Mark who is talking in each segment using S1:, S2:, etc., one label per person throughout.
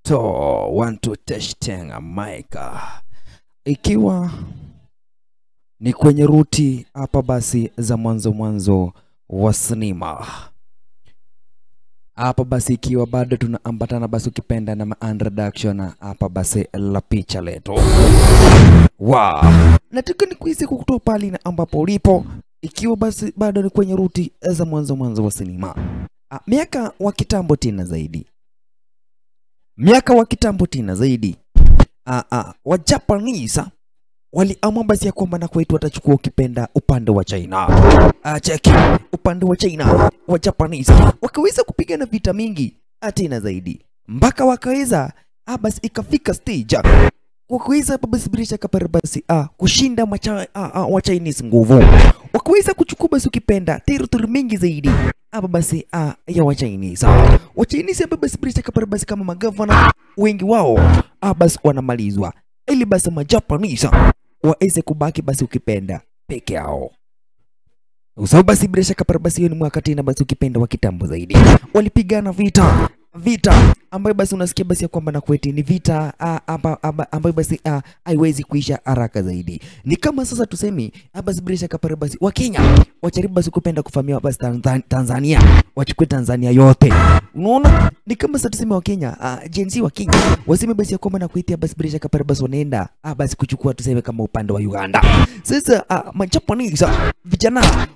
S1: 2 1 2 testing mic. Ikiwa ni kwenye ruti hapa basi za mwanzo mwanzo wa sinema. Hapa basi ikiwa bado tunaambatana basi ukipenda na introduction hapa basi la picha letu. Wow. Nataka nikuize kukutoa pali na ambapo ulipo ikiwa basi bado ni kwenye ruti za mwanzo mwanzo wa sinema. Miaka wa kitambo tena zaidi. Miaka wa kitambo tena zaidi. Wa Japanese waliamua basi ya kwamba na kwetu watachukua ukipenda upande wa China. Cheki upande wa China wa Japanese wakaweza kupigana vita mingi tena zaidi mpaka wakaweza basi ikafika stage wakaweza basi birisha kapara basi kushinda wa Chinese nguvu, wakaweza kuchukua basi ukipenda territory mingi zaidi hapa basi ya wa Chinese. Wa Chinese basi birisha kapara basi kama magavana wengi wao basi wanamalizwa ili basi ma Japanese waweze kubaki basi ukipenda peke yao. Usabu basi bila shaka basi hiyo ni mwaka tena basi ukipenda wa kitambo zaidi. Walipigana vita vita ambayo basi unasikia basi ya kwamba na kweti ni vita ambayo basi haiwezi kuisha haraka zaidi. Ni kama sasa tusemi basi bila shaka basi wa Kenya wajaribu basi kupenda kufamia basi Tanzania, wachukue Tanzania yote. Unaona? Ni kama sasa tuseme wa Kenya, Gen Z wa Kenya waseme basi ya kwamba na kweti basi bila shaka basi wanaenda basi kuchukua tuseme kama upande wa Uganda. Sasa Japanese vijana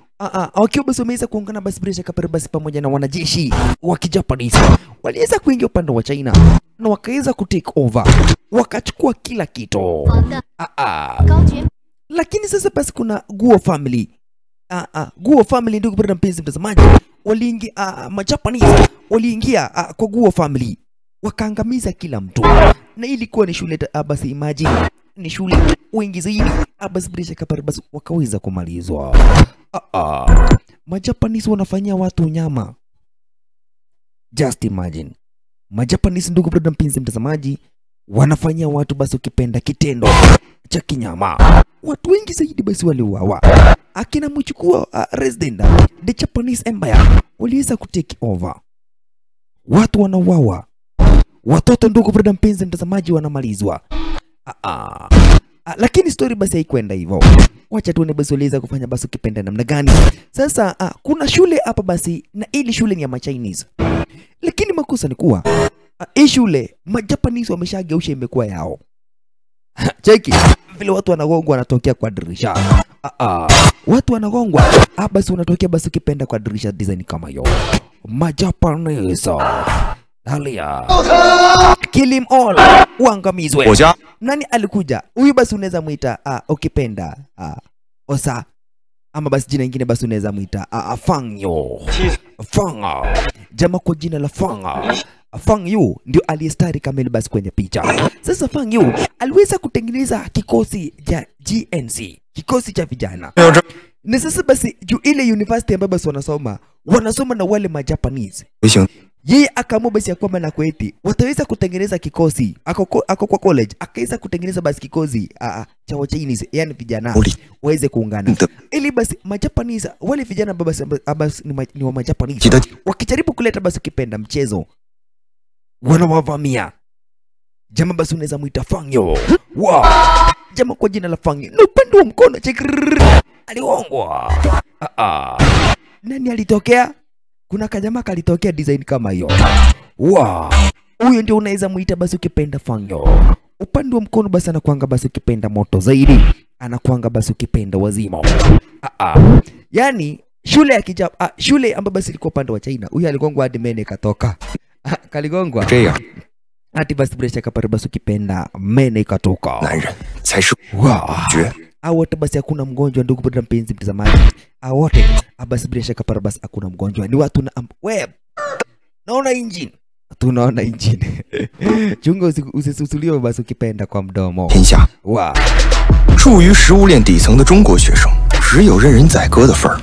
S1: wakiwa basi wameweza kuungana basi bila shaka basi pamoja na wanajeshi wa Kijapanese waliweza kuingia upande wa China na wakaweza ku take over, wakachukua kila kitu. Lakini sasa basi kuna Guo family. Guo family ndugu brother mpenzi mtazamaji, waliingia Majapanese waliingia kwa Guo family wakaangamiza kila mtu, na ilikuwa ni shule basi imagine ni shule wengi zaidi basi bila shaka basi wakaweza kumalizwa. Majapanese wanafanyia watu nyama. Just imagine. Majapanese ndugu brother mpenzi mtazamaji wanafanyia watu basi ukipenda kitendo cha kinyama. Watu wengi zaidi basi waliuawa. Akina mchukua resident the Japanese Empire waliweza kutake over. Watu wanauawa. Watoto ndugu brother mpenzi mtazamaji wanamalizwa. Lakini story basi haikwenda hivyo. Wacha tuone basi waliweza kufanya basi ukipenda namna gani. Sasa kuna shule hapa basi na ili shule ni ya Chinese. Lakini makosa ni kuwa hii shule Majapanese wameshageusha imekuwa yao. Cheki vile watu wanagongwa wanatokea kwa dirisha. Watu wanagongwa basi wanatokea basi ukipenda kwa dirisha design kama hiyo. Majapanese Halia. Kill him all. Uangamizwe. Nani alikuja? Huyu basi unaweza muita ukipenda Osa, ama basi jina ingine basi unaweza muita Fang Yu. Fang. Jamaa kwa jina la Fang. Fang Yu ndio aliyestari kamili basi kwenye picha. Sasa Fang Yu aliweza kutengeneza kikosi cha GNC, kikosi cha vijana. Na sasa basi juu ile university ambayo basi wanasoma na wale ma Japanese. Yeye akaamua basi ya kwamba na kweti wataweza kutengeneza kikosi. Ako kwa college akaweza kutengeneza basi kikosi cha wa Chinese, yani vijana waweze kuungana ili basi ma Japanese wale vijana basi ni wa Japanese wakijaribu kuleta basi ukipenda mchezo wanawavamia. Jamaa basi unaweza muita Fang Yu. Wow. Jamaa kwa jina la Fang Yu. Na upande wa mkono aligongwa. Nani alitokea? Kuna kajamaa kalitokea design kama hiyo. Wow. Huyo ndio unaweza muita basi ukipenda Fang Yu. Upande wa mkono basi anakuanga basi ukipenda moto zaidi. Anakuanga basi ukipenda wazimo. Yani shule ya shule ambayo basi ilikuwa upande wa China. Huyo aligongwa hadi mene katoka. Kaligongwa. Hadi basi bila shaka basi ukipenda mene ikatoka. Wow. Wote basi hakuna mgonjwa ndugu brother mpenzi mtazamaji. Wote basi bila shaka basi hakuna mgonjwa. Ni watu na web. Naona engine. Tunaona engine. Chunga usisusuliwe basi ukipenda kwa mdomo. Wow.
S2: 处于食物链底层的中国学生，只有任人宰割的份儿。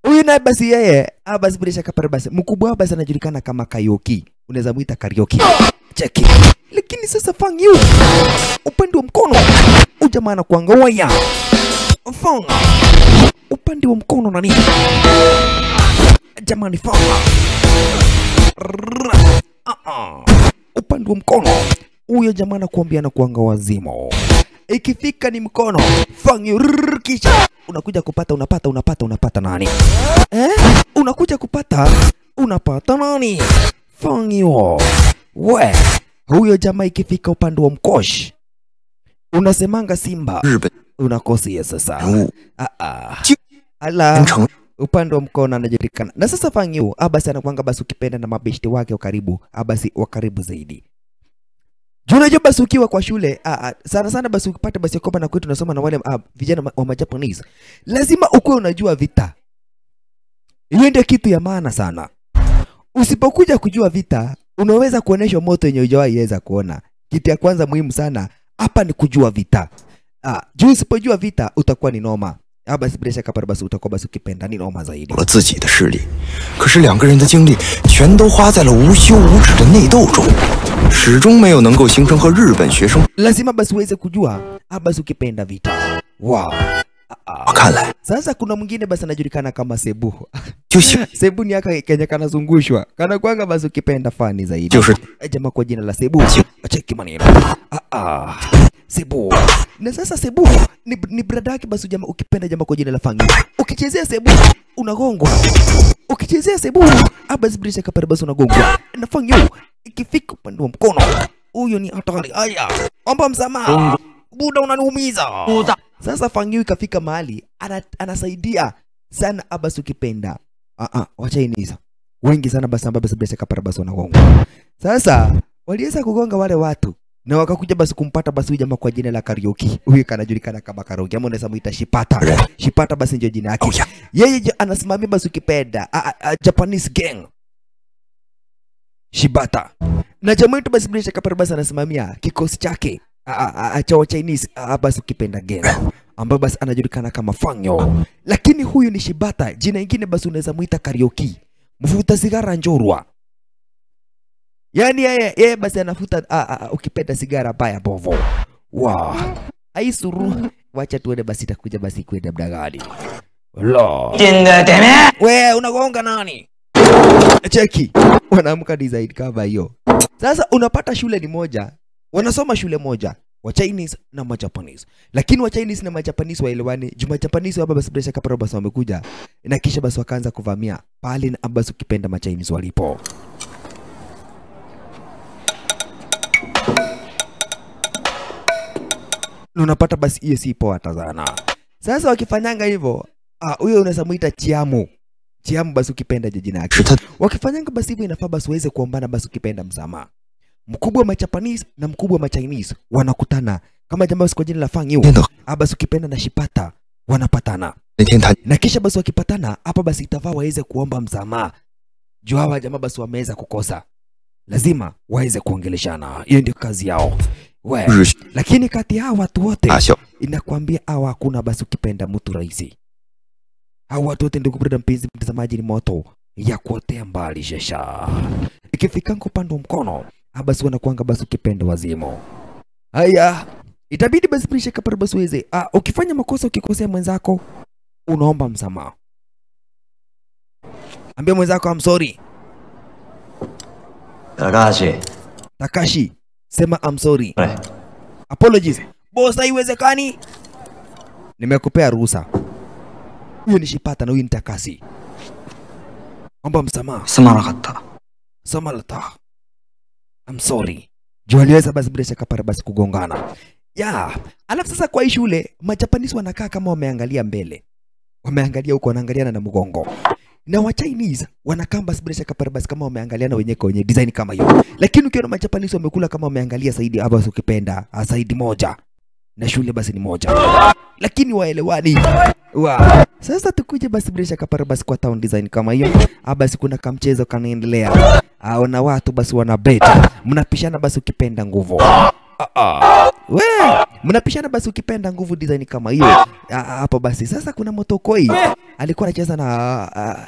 S1: Huyu naye basi yeye basi bila shaka basi mkubwa basi anajulikana kama Kayoki. Unaweza muita Karaoke. Cheki. Lakini sasa Fang Yu upande wa mkono ujamaa anakuanga waya. Fang upande wa mkono nani? Jamani Fang. upande wa mkono, huyo jamaa anakuambia anakuanga wazimu. Ikifika ni mkono, Fang Yu kisha unakuja kupata unapata nani? Unakuja kupata unapata nani? Fang Yu. We, huyo jamaa ikifika upande wa mkosh, unasemanga Simba, unakosia sasa. Ala, upande wa mkono anajulikana. Na sasa Fang Yu, basi anakuanga basi ukipenda na mabeshte wake wa karibu, basi wa karibu zaidi. Unajua basi ukiwa kwa shule, sana sana basi ukipata basi kwamba na kwetu tunasoma na wale vijana wa Japanese, lazima ukuwe unajua vita. Hiyo ndio kitu ya maana sana. Usipokuja kujua vita, unaweza kuonesha moto yenye hujawahi weza kuona. Kitu ya kwanza muhimu sana hapa ni kujua vita. Juu usipojua vita utakuwa ni noma. Basi bila shaka basi utakuwa basi ukipenda ni noma zaidi.
S2: 自己的势力，可是两个人的精力全都花在了无休无止的内斗中，始终没有能够形成和日本学生。
S1: Lazima basi uweze kujua basi ukipenda vita. Wow.
S2: 看来
S1: Sasa kuna mwingine basi anajulikana kama Sebu. Sebu ni aka Kenya kanazungushwa. Kana kwanga basi ukipenda fani zaidi. Jamaa kwa jina la Sebu. Cheki maneno. Sebu. Na sasa Sebu ni brada yake basi jamaa ukipenda jamaa kwa jina la Fang Yu. Ukichezea Sebu unagongwa. Ukichezea Sebu basi bila shaka basi unagongwa. Na Fang Yu ikifika upande wa mkono, huyo ni hatari. Aya, omba msamaha. Buda unaniumiza. Sasa Fang Yu ikafika mahali anasaidia sana basi ukipenda. Wa Chinese wengi sana basi ambao basi bila shaka basi wanagongwa. Sasa waliweza kugonga wale watu na wakakuja basi kumpata basi huyu jamaa kwa jina la Karaoke. Huyu kanajulikana kama Karaoke ama unaweza muita Shibata. Shibata basi ndio jina yake. Yeye anasimamia basi ukipenda Japanese gang. Shibata. Na jamaa yetu basi bila shaka basi anasimamia kikosi chake cha Chinese basi ukipenda gang, ambaye basi anajulikana kama Fang Yu. Lakini huyu ni Shibata, jina ingine basi unaweza muita Karaoke. Mvuta sigara njorwa. Yani yeye basi anafuta ukipenda sigara baya bovo. Wow. Aisuru, wacha tuende basi itakuja basi kwenda mdagani. Lo. We unagonga nani? Cheki. Wanaamka design kama hiyo. Sasa unapata shule ni moja, wanasoma shule moja, wa Chinese na ma Japanese. Lakini wa Chinese na ma Japanese waelewani. Juma Japanese hapa basi bila shaka basi wamekuja na kisha basi wakaanza kuvamia pale na basi ukipenda ma Chinese walipo. Unapata basi hiyo si poa tazana. Sasa wakifanyanga hivyo, huyo unaweza muita Chiamu. Chiamu basi ukipenda jina yake. Wakifanyanga basi hivyo inafaa basi uweze kuombana basi ukipenda msamaha. Mkubwa wa Japanese na mkubwa wa Chinese wanakutana kama jamaa kwa jina la Fang Yu. Basi ukipenda na Shibata wanapatana. Na kisha basi wakipatana hapa basi itafaa waweze kuomba msamaha. Juu hawa jamaa basi wameweza kukosa. Lazima waweze kuongeleshana. Hiyo ndio kazi yao. We, lakini kati ya watu wote inakwambia hawa hakuna basi ukipenda mtu rahisi. Hawa watu wote ndugu brother mpenzi mtazamaji ni moto ya kuotea mbali shesha. Ikifika upande wa mkono basi wanakuanga basi ukipenda wazimu. Haya, itabidi basi prisha kapara basi uweze. Ukifanya makosa ukikosea mwenzako unaomba msamaha. Ambia mwenzako I'm sorry.
S3: Takashi.
S1: Takashi, sema I'm sorry. Apologies. Boss, haiwezekani. Nimekupea ruhusa. Huyo ni Shibata na huyu ni Takashi. Omba msamaha.
S3: Samarata.
S1: Samarata. I'm sorry. Juu aliweza basi bila shaka para basi kugongana. Ya, alafu sasa kwa hii shule, Majapanese wanakaa kama wameangalia mbele. Wameangalia huko wanaangaliana na mgongo. Na wa Chinese wanakaa basi bila shaka para basi kama wameangaliana wenyewe kwa wenyewe design kama hiyo. Lakini ukiona Majapanese wamekula kama wameangalia saidi hapa ukipenda, saidi moja. Na shule basi ni moja. Lakini waelewani. Wa. Sasa tukuje basi bila shaka para basi kwa town design kama hiyo. Basi kuna kamchezo kanaendelea. Na watu basi wana bet. Mnapishana basi ukipenda nguvu. We, mnapishana basi ukipenda nguvu design kama hiyo. Hapo basi sasa kuna Motokoi alikuwa anacheza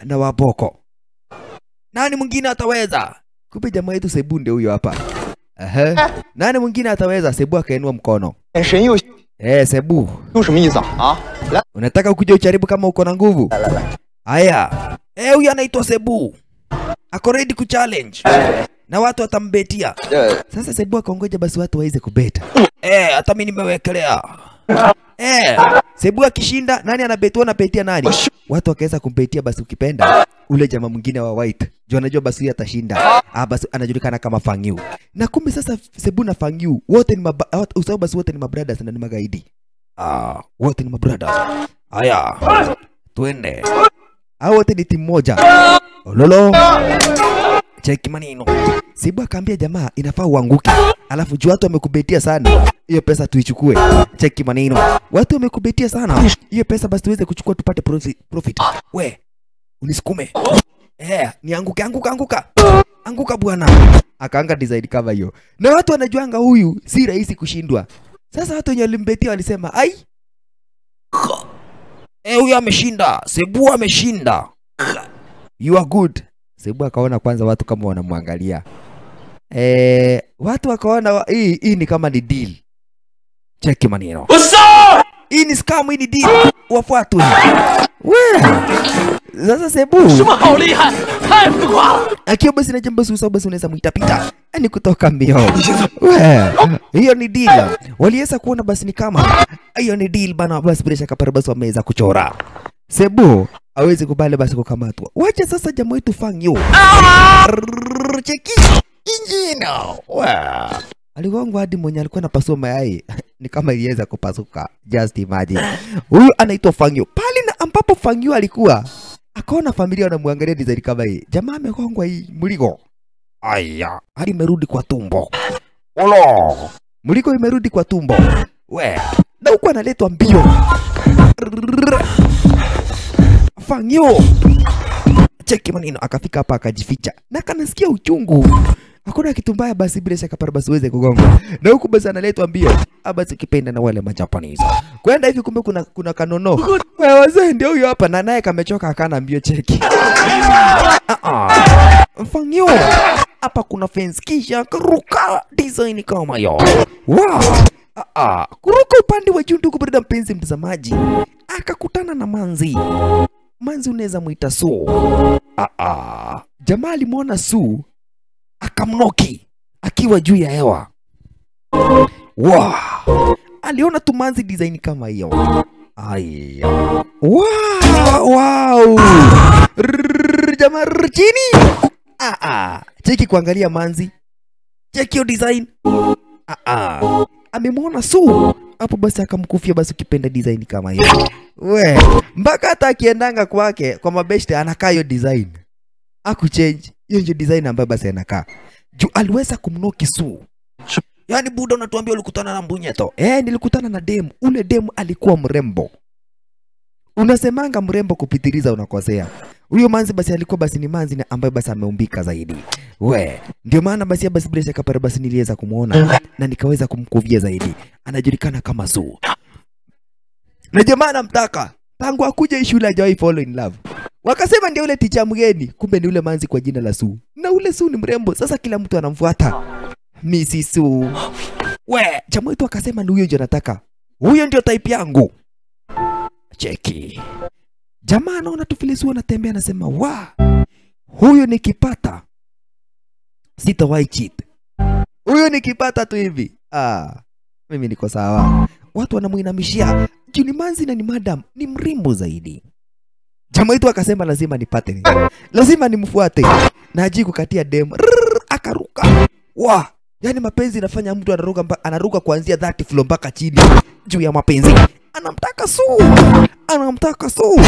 S1: na Waboko. Nani mwingine ataweza? Kumbe jamaa yetu Sebu ndio huyo hapa. Nani mwingine ataweza? Sebu akainua mkono. Sebu. Unataka ukuje ujaribu kama uko na nguvu? Haya. Huyu anaitwa Sebu. Ako ready ku challenge. Na watu watambetia. Sasa Sebu akaongoja basi watu waweze kubeta. Hata mimi nimewekelea. Sebu akishinda nani anabetiwa na betia nani? Watu wakaweza kumbetia basi ukipenda ule jamaa mwingine wa white. Juu anajua basi huyu atashinda. Basi anajulikana kama Fang Yu. Na kumbe sasa Sebu na Fang Yu wote ni usahau basi wote ni mabrothers na ni magaidi. Wote ni mabrothers. Haya. Twende. Hao wote ni timu moja. Ololo. Cheki maneno. Sebu akaambia jamaa inafaa uanguke. Alafu juu watu wamekubetia sana, hiyo pesa tuichukue. Cheki maneno. Watu wamekubetia sana, hiyo pesa basi tuweze kuchukua tupate profit. We, unisukume. Nianguke, anguka, anguka. Anguka bwana. Akaanga design kama hiyo. Na watu wanajuanga huyu si rahisi kushindwa. Sasa watu wenye walimbetia walisema, ai. Huyu ameshinda. Sebu ameshinda. You are good. Sebu akaona kwanza watu kama wanamwangalia. Watu wakaona hii ni kama ni deal. Cheki maneno. Hii ni scam, hii ni deal. Wafuatwe. We. Sasa Sebu akiwa basi na jambo usahau basi unaweza muita Peter. Ni kutoka mbio. We. Hiyo ni deal. Waliweza kuona basi ni kama hiyo ni deal bana, basi bila shaka pale basi wameweza kuchora. Sebu hawezi kubali basi kukamatwa. Wacha sasa jamaa wetu Fang Yu. Cheki. Injina. Aligongwa hadi mwenye alikuwa anapasua mayai ni kama iliweza kupasuka. Just imagine. Huyu anaitwa Fang Yu. Pale na ambapo Fang Yu alikuwa akaona familia wanamwangalia design kama hii. Jamaa amegongwa hii mligo. Aya, hadi imerudi kwa tumbo. Olo. Mligo imerudi kwa tumbo. We, na huko analetwa mbio. Fang Yu. Cheki maneno, akafika hapa akajificha. Na kanasikia uchungu. Hakuna kitu mbaya basi bila shaka pale basi uweze kugonga. Na huku basi analetwa mbio. Basi kipenda na wale majapanese. Kwenda hivi kumbe kuna kanono. Wewe wazee ndio huyo hapa na naye kamechoka akana mbio cheki. Fang Yu. Hapa kuna fence kisha kuruka design kama hiyo. Wow. Kuruka upande wa juu ndugu brother mpenzi mtazamaji. Akakutana na manzi. Manzi unaweza muita Su. Jamaa alimuona Su akamnoki akiwa juu ya hewa. Wow. Aliona tu manzi design kama hiyo. Aya. Wow, wow. Jamaa chini. Cheki kuangalia manzi. Cheki hiyo design. Amemuona Su. Hapo basi akamkufia basi ukipenda design kama hiyo. We, mpaka hata akiendanga kwake kwa mabeshte anakaa hiyo design. Hakuchange. Hiyo ndio design ambayo basi anakaa. Juu aliweza kumnoki Su. Yaani buda unatuambia ulikutana na mbunyeto. Nilikutana na demu. Ule demu alikuwa mrembo. Unasemanga mrembo kupitiliza unakosea. Huyo manzi basi alikuwa basi ni manzi na ambaye basi ameumbika zaidi. We, ndio maana basi basi bila shaka pale basi niliweza kumuona na nikaweza kumkuvia zaidi. Anajulikana kama Su. Na jamaa anamtaka. Tangu akuja shule hajawahi fall in love. Wakasema ndio ule ticha mgeni, kumbe ni ule manzi kwa jina la Su. Na ule Su ni mrembo, sasa kila mtu anamfuata. Misi Su. We, jamaa wetu akasema ni huyo ndio nataka. Huyo ndio type yangu. Cheki. Jamaa anaona tu vile Su anatembea anasema, "Wa, huyo nikipata sitawahi cheat. Huyo nikipata tu hivi, mimi niko sawa." Watu wanamuinamishia. Juu ni manzi na ni madam, ni mrembo zaidi. Jamaa wetu akasema lazima nipate. Lazima nimfuate. Na aji kukatia demu. Akaruka. Wa, yani mapenzi inafanya mtu anaruka anaruka kuanzia 30 floor mpaka chini juu ya mapenzi. Anamtaka Su. Anamtaka Su.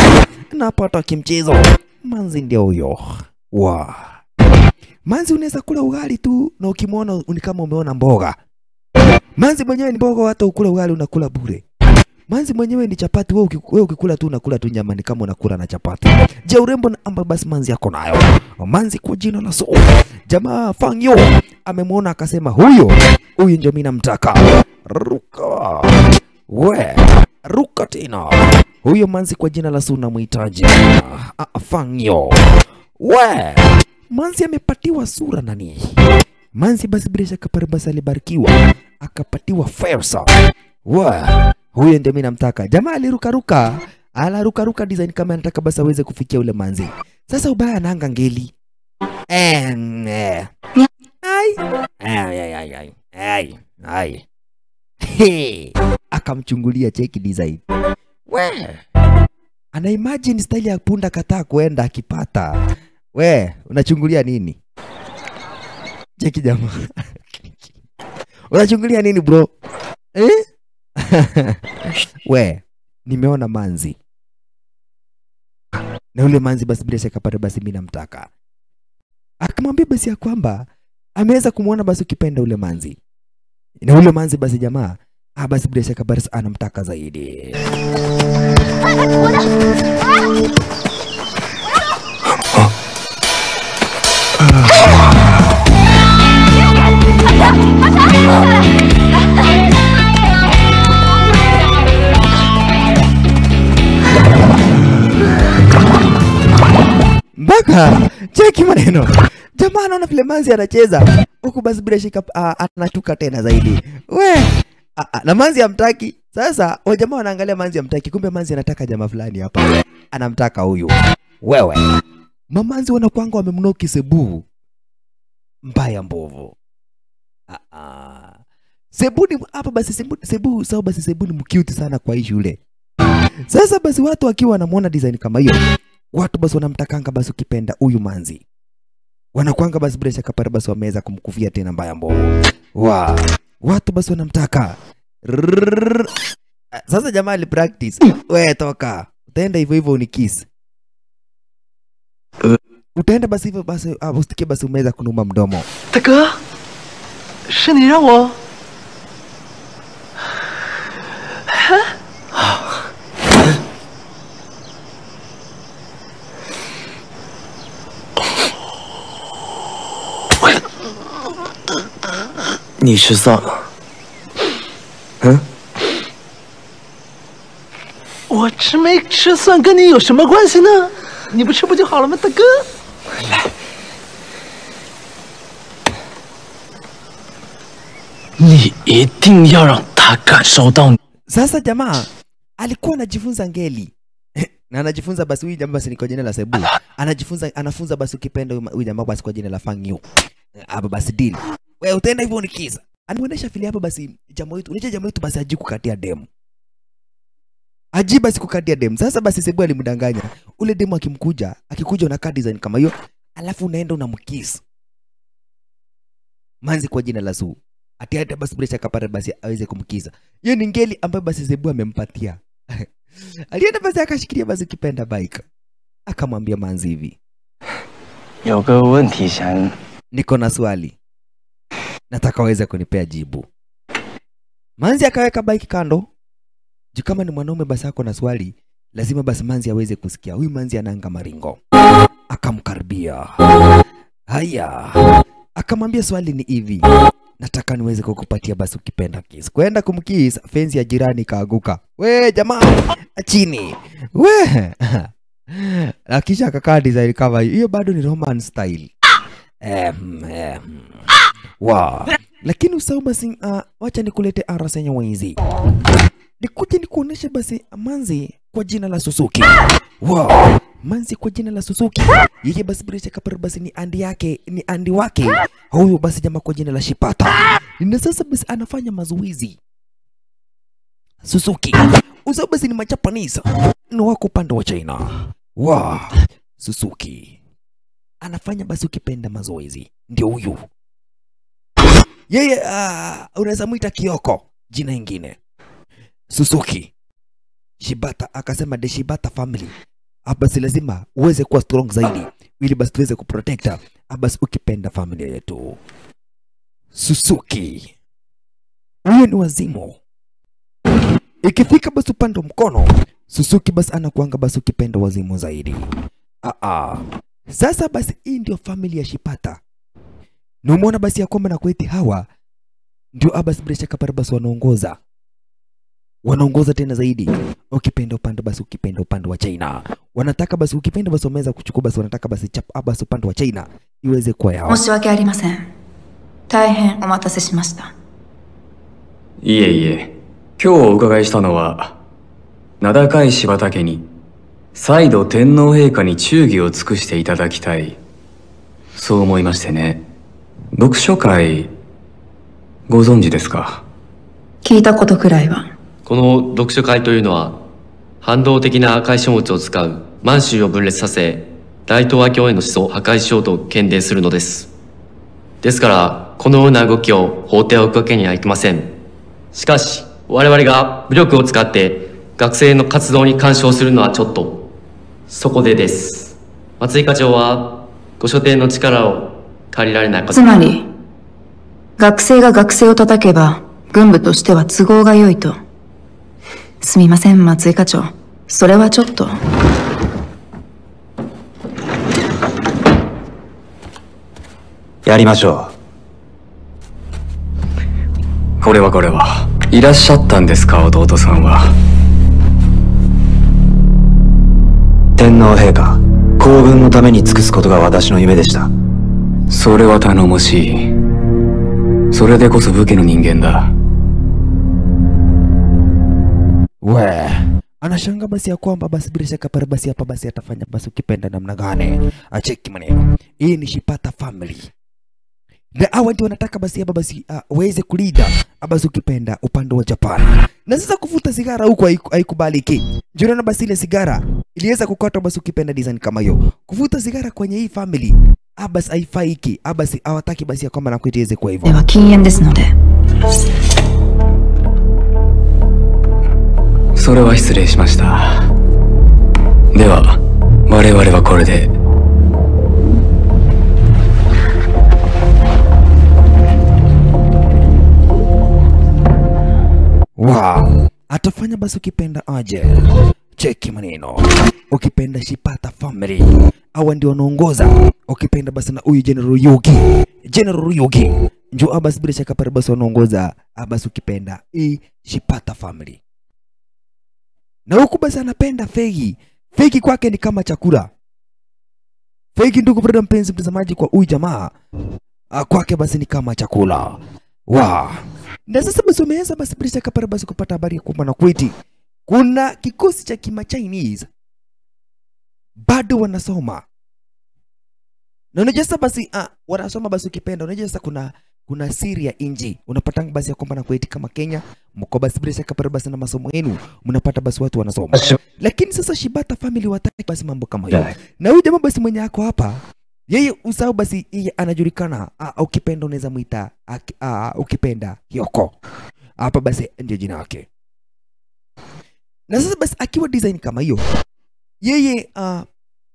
S1: Napata kimchezo. Manzi ndio huyo. Wa. Manzi unaweza kula ugali tu na ukimwona ni kama umeona mboga. Manzi mwenyewe ni mboga, hata ukula ugali unakula bure. Manzi mwenyewe ni chapati, wewe ukikula tu unakula tu nyama ni kama unakula na chapati. Je, urembo na amba basi manzi yako nayo. Manzi kwa jina la Su. Jamaa Fang Yu amemuona akasema huyo, huyu ndio mimi namtaka. Ruka. We, ruka tena. Huyo manzi kwa jina la Su namuhitaji. Fang Yu. We, manzi amepatiwa sura nani? Manzi basi bila shaka pale basi alibarikiwa, akapatiwa fursa. We, huyo ndio mimi namtaka. Jamaa aliruka ruka, alaruka ruka design kama anataka basi aweze kufikia ule manzi. Sasa ubaya anaanga ngeli. Hai. Hey, akamchungulia cheki design. We. Ana imagine style ya punda kataa kuenda akipata. We, unachungulia nini? Cheki jamaa. Unachungulia nini bro? Eh? We, nimeona manzi. Na ule manzi basi bila shaka pale basi mimi namtaka. Akamwambia basi ya kwamba ameweza kumuona basi ukipenda ule manzi. Na ule manzi basi jamaa, basi bila shaka basi anamtaka zaidi. Mpaka cheki maneno. Jamaa anaona vile manzi anacheza huku basi bila shaka anashuka tena zaidi. We, na manzi hamtaki. Sasa wajamaa wanaangalia manzi hamtaki, kumbe manzi anataka jamaa fulani hapa. Anamtaka huyu. Wewe. Mamanzi wanakuanga wamemnoki Sebu. Mbaya mbovu. Sebu ni hapa basi Sebu sawa basi Sebu ni mcute sana kwa hii shule. Sasa basi watu wakiwa wanamuona design kama hiyo, watu basi wanamtakanga basi ukipenda huyu manzi. Wanakuanga basi bila shaka pale basi wameweza kumkufia tena mbaya mbovu. Wa, watu basi wanamtaka. Sasa jamaa ali practice. We toka. Utaenda hivyo hivyo unikiss. Utaenda basi hivyo basi usitikie basi umeweza kunuma mdomo.
S3: 大哥，是你让我。
S2: 你吃蒜了？嗯？
S3: 我吃没吃蒜跟你有什么关系呢？你不吃不就好了吗，大哥？
S2: 来，
S3: 你一定要让他感受到。
S1: Sasa jamaa alikuwa anajifunza ngeli. Na anajifunza basi huyu jamaa basi ni kwa jina la Sebu. Anajifunza, anafunza basi ukipenda huyu jamaa basi kwa jina la Fang Yu. Hapa basi deal. Wewe utaenda hivyo unikiza. Anamuonesha fili hapa basi jamaa wetu. Unajua jamaa wetu basi haji kukatia demu. Haji basi kukatia demu. Sasa basi Sebu alimdanganya. Ule demu akimkuja, akikuja unakaa design kama hiyo, alafu unaenda unamkiss. Manzi kwa jina la Su. Ati hata basi bila shaka pale basi aweze kumkiza. Hiyo ni ngeli ambayo basi Sebu amempatia. Alienda basi akashikilia basi kipenda bike. Akamwambia manzi hivi.
S3: 有个问题想
S1: Niko na swali. Nataka uweze kunipea jibu. Manzi akaweka bike kando. Juu kama ni mwanaume basi ako na swali, lazima basi manzi aweze kusikia. Huyu manzi anaanga maringo. Akamkaribia. Haya. Akamwambia swali ni hivi. Nataka niweze kukupatia basi ukipenda kiss. Kwenda kumkiss, fensi ya jirani kaaguka. We jamaa, chini. We. Na kisha akakaa design kama hiyo. Hiyo bado ni romance style. Wow. Lakini usahau basi, wacha nikulete arasa wenzi. Nikuje nikuoneshe basi manzi kwa jina la Suzuki. Wow. Manzi kwa jina la Suzuki. Yeye basi bila shaka pale basi ni andi yake, ni andi wake. Huyu basi jamaa kwa jina la Shibata. Na sasa basi anafanya mazoezi. Suzuki. Usahau basi ni Majapanese. Ni wako upande wa China. Wow. Suzuki. Anafanya basi ukipenda mazoezi. Ndio huyu. Yeye unaweza muita Kyoko, jina ingine. Suzuki. Shibata akasema the Shibata family. Basi lazima uweze kuwa strong zaidi ili basi tuweze kuprotect basi ukipenda familia yetu. Suzuki. Huyo ni wazimu. Ikifika basi upande mkono, Suzuki basi anakuanga basi ukipenda wazimu zaidi. Sasa basi hii ndio familia ya Shibata. Na umeona basi ya kwamba na kweti hawa ndio basi bila shaka pale basi wanaongoza. Wanaongoza tena zaidi. Ukipenda upande basi ukipenda upande wa China. Wanataka basi ukipenda basi wameweza kuchukua basi wanataka basi chap basi upande wa China iweze kuwa yao.
S4: 申し訳ありません。大変お待たせしました。
S5: いえいえ、今日お伺いしたのは名高い柴田家に再度天皇陛下に忠義を尽くしていただきたい、そう思いましてね。読書会ご存知ですか？
S4: 聞いたことくらいは。
S6: この読書会というのは、反動的な赤い書物を使う満州を分裂させ、大東亜教への思想を破壊しようと喧伝するのです。ですから、このような動きを放っておくわけにはいきません。しかし、我々が武力を使って学生の活動に干渉するのはちょっと。そこでです。松井課長は、ご所定の力を借りられないか。
S4: つまり、学生が学生を叩けば、軍部としては都合が良いと。すみません、松井課長。それはちょっと。
S2: やりましょう。
S5: これはこれは。いらっしゃったんですか、弟さんは。
S2: 天皇陛下、皇軍のために尽くすことが私の夢でした。
S5: それは頼もしい。それでこそ武家の人間だ。
S1: We anashanga basi ya kwamba basi bila shaka pale basi hapa basi atafanya basi ukipenda namna gani. Acheki maneno. Hii ni Shibata family. Na hawa ndio wanataka basi hapa basi waweze kulida basi ukipenda upande wa Japan. Na sasa kuvuta sigara huko haikubaliki. Ndio basi ile sigara iliweza kukatwa basi ukipenda design kama hiyo. Kuvuta sigara kwenye hii family abas haifaiki, abas hawataki basi ya kwamba na kuitiweze kwa hivyo.
S4: では禁煙ですので。
S5: それは失礼しました。では、我々はこれで。
S1: Wow, atafanya basi ukipenda aje. Cheki maneno. Ukipenda Shibata family. Hawa ndio wanaongoza. Ukipenda basi na huyu General Yugi. General Yugi. Njoo abas bila shaka pale basi wanaongoza. Abas ukipenda hii Shibata family. Na huku basi anapenda fegi. Fegi kwake ni kama chakula. Fegi, ndugu brother mpenzi mtazamaji, kwa huyu jamaa kwake basi ni kama chakula. Wow. Na sasa basi umeanza basi bila shaka pale basi kupata habari ya kwamba na kweti kuna kikosi cha kima Chinese bado wanasoma. Na unajua sasa basi wanasoma basi ukipenda, unajua sasa kuna siri ya inji. Unapata basi ya kwamba na kweti kama Kenya mko basi bila shaka pale basi na masomo yenu mnapata basi watu wanasoma. Lakini sasa Shibata family wataki basi mambo kama hiyo. Na huyu jamaa basi mwenye ako hapa, yeye usahau basi yeye anajulikana, ukipenda unaweza muita ukipenda Hyoko. Hapa basi ndio jina lake. Na sasa basi akiwa design kama hiyo, yeye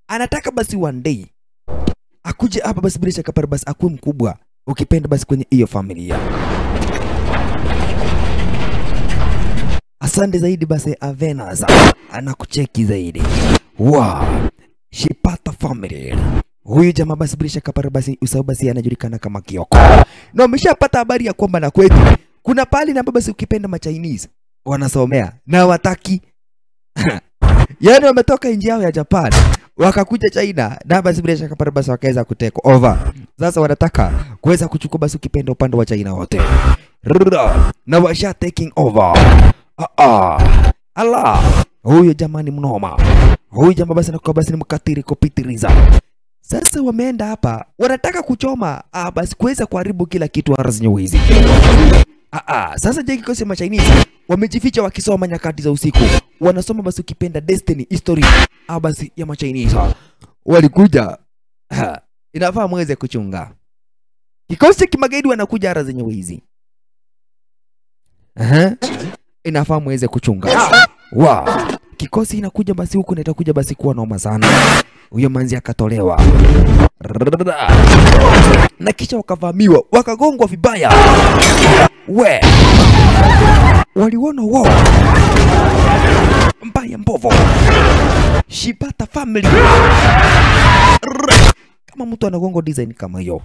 S1: anataka basi one day akuje hapa basi bila shaka pale basi akuwe mkubwa, ukipenda basi kwenye hiyo familia. Asante zaidi basi Avenas anakucheki zaidi. Wow, Shibata family. Huyu jamaa basi bila shaka pale basi usahau basi anajulikana kama Kyoko. Na umeshapata habari ya kwamba na kwetu kuna pali na basi ukipenda ma Chinese wanasomea na wataki. Yaani wametoka nchi yao ya Japan wakakuja China na basi bila shaka pale basi wakaweza kutake over. Sasa wanataka kuweza kuchukua basi ukipenda upande wa China wote. Na washa taking over. Allah, huyu jamaa ni mnoma. Huyu jamaa basi anakuwa basi ni mkatiri kupitiliza. Sasa wameenda hapa wanataka kuchoma basi kuweza kuharibu kila kitu ardhi hizi. Sasa je, kikosi cha Chinese wamejificha wakisoma nyakati za usiku. Wanasoma basi ukipenda destiny history basi ya Chinese. Walikuja. Inafaa muweze kuchunga. Kikosi kimagaidi wanakuja ardhi hizi. Inafaa muweze kuchunga. Wow. Kikosi inakuja basi huku na itakuja basi kuwa noma sana. Huyo manzi akatolewa. Na kisha wakavamiwa, wakagongwa vibaya. We. Waliona wao. Mbaya mbovo. Shibata family. Kama mtu anagongo design kama hiyo.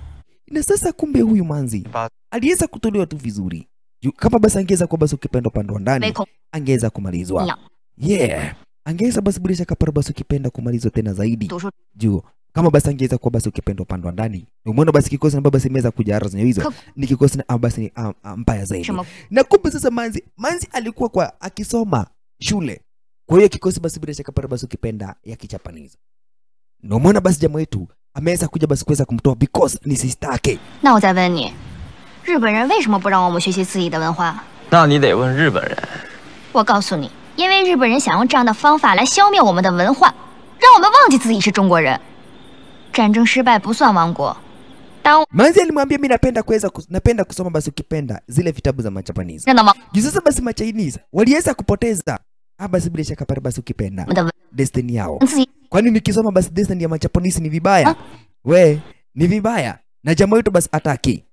S1: Na sasa kumbe huyu manzi aliweza kutolewa tu vizuri. Kama basi angeweza kwa basi ukipenda upande wa ndani, angeweza kumalizwa. Yeah. Angeweza basi bila shaka pale basi ukipenda kumalizwa tena zaidi. Juu kama basi angeweza kwa basi ukipenda upande wa ndani. Umeona basi kikosi na basi imeweza kuja ardhi hizo. Ni kikosi na basi ni mbaya zaidi. Na kumbe sasa manzi alikuwa kwa akisoma shule. Kwa hiyo kikosi basi bila shaka pale basi ukipenda ya Kijapanese. Na umeona basi jamaa wetu ameweza kuja basi kuweza kumtoa because ni sister yake.
S7: 那我再问你，日本人为什么不让我们学习自己的文化？那你得问日本人。
S8: 我告诉你，因为日本人想用这样的方法来消灭我们的文化，让我们忘记自己是中国人。战争失败不算亡国。当
S1: Manzi alimwambia mimi napenda kuweza napenda kusoma basi ukipenda zile vitabu za Majapanese. Juu sasa basi Machinese waliweza kupoteza basi bila shaka pale basi ukipenda destiny yao. Kwani nikisoma basi destiny ya Majapanese ni vibaya? We, ni vibaya. Na jamaa wetu basi ataki.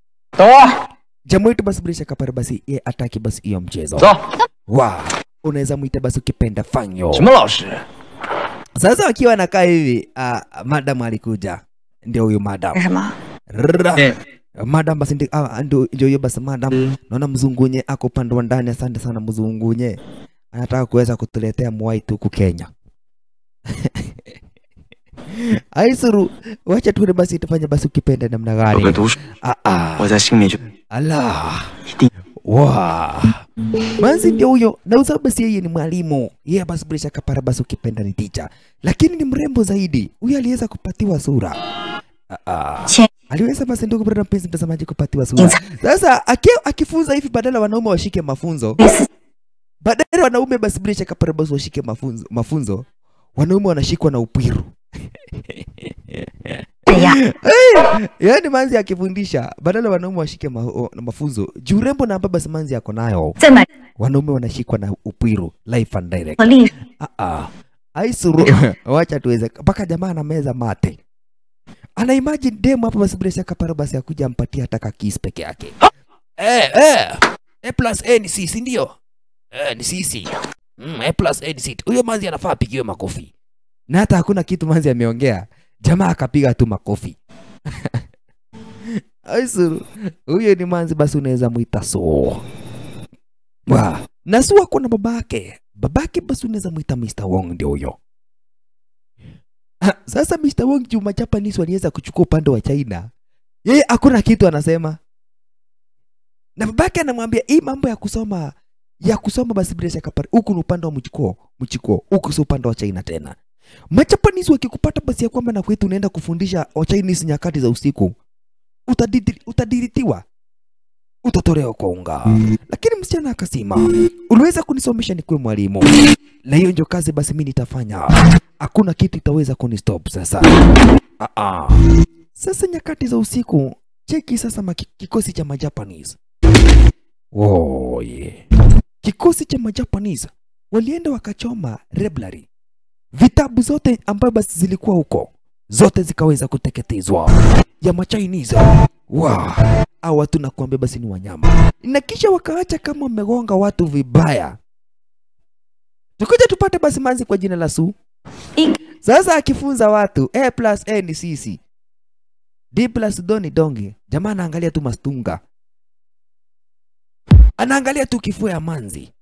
S1: Jamaa wetu basi bila shaka pale basi ye ataki basi hiyo mchezo. Wow, unaweza muita basi ukipenda Fangyo. Sasa wakiwa nakaa hivi, madam alikuja. Ndio huyu madam. Madam basi ndio huyo basi madam. Naona mzungunye ako upande wa ndani. Asante sana mzungunye. Anataka kuweza kutuletea mwaitu huku Kenya. Aisuru, wacha tuone basi itafanya basi ukipenda namna gani. Allah. Wow. Manzi ndio huyo. Na usabu basi yeye ni mwalimu. Yeye basi bila shaka para basi ukipenda ni teacher. Lakini ni mrembo zaidi. Huyo aliweza kupatiwa sura. Aliweza basi ndugu brother mpenzi mtazamaji kupatiwa sura. Sasa akifunza hivi badala wanaume washike mafunzo. Badala wanaume basi bila shaka para basi washike mafunzo. Wanaume wanashikwa na upwiru. Yaani manzi akifundisha badala wanaume washike mafunzo. Juu rembo na baba manzi yako nayo. Wanaume wanashikwa na upwiru life and direct. Aisuru wacha tuweze mpaka jamaa anameza mate. Ana imagine demo hapa basi bila shaka para basi akuja ampatie hata ka kiss peke yake. A plus A ni C, si ndio? Ni C. A plus A ni C. Huyo manzi anafaa apigiwe makofi. Na hata hakuna kitu manzi ameongea. Jamaa akapiga tu makofi. Aisuru, huyo ni manzi basi unaweza muita so. Wa, na Su ako na babake. Babake basi unaweza muita Mr. Wong ndio huyo. Sasa Mr. Wong juu Majapanese waliweza kuchukua upande wa China. Yeye hakuna kitu anasema. Na babake anamwambia hii mambo ya kusoma basi bila shaka pale huku ni upande wa mchukoo, huku si upande wa China tena. Majapanese wakikupata basi ya kwamba na kwetu unaenda kufundisha wa Chinese nyakati za usiku, utadiritiwa, utatolewa kwa unga. Lakini msichana akasema, uliweza kunisomesha nikuwe mwalimu, na hiyo ndio kazi basi mimi nitafanya. Hakuna kitu itaweza kunistop sasa. Sasa nyakati za usiku, cheki sasa kikosi cha Majapanese. Oh yeah. Kikosi cha Majapanese walienda wakachoma library. Vitabu zote ambazo basi zilikuwa huko zote zikaweza kuteketezwa ya Machinese. Wow, hao watu nakuambia basi ni wanyama. Na kisha wakaacha kama wamegonga watu vibaya. Tukuja tupate basi manzi kwa jina la Su. Sasa akifunza watu A plus A ni CC, D plus D ni donge. Jamaa anaangalia tu mastunga, anaangalia tu kifua ya manzi.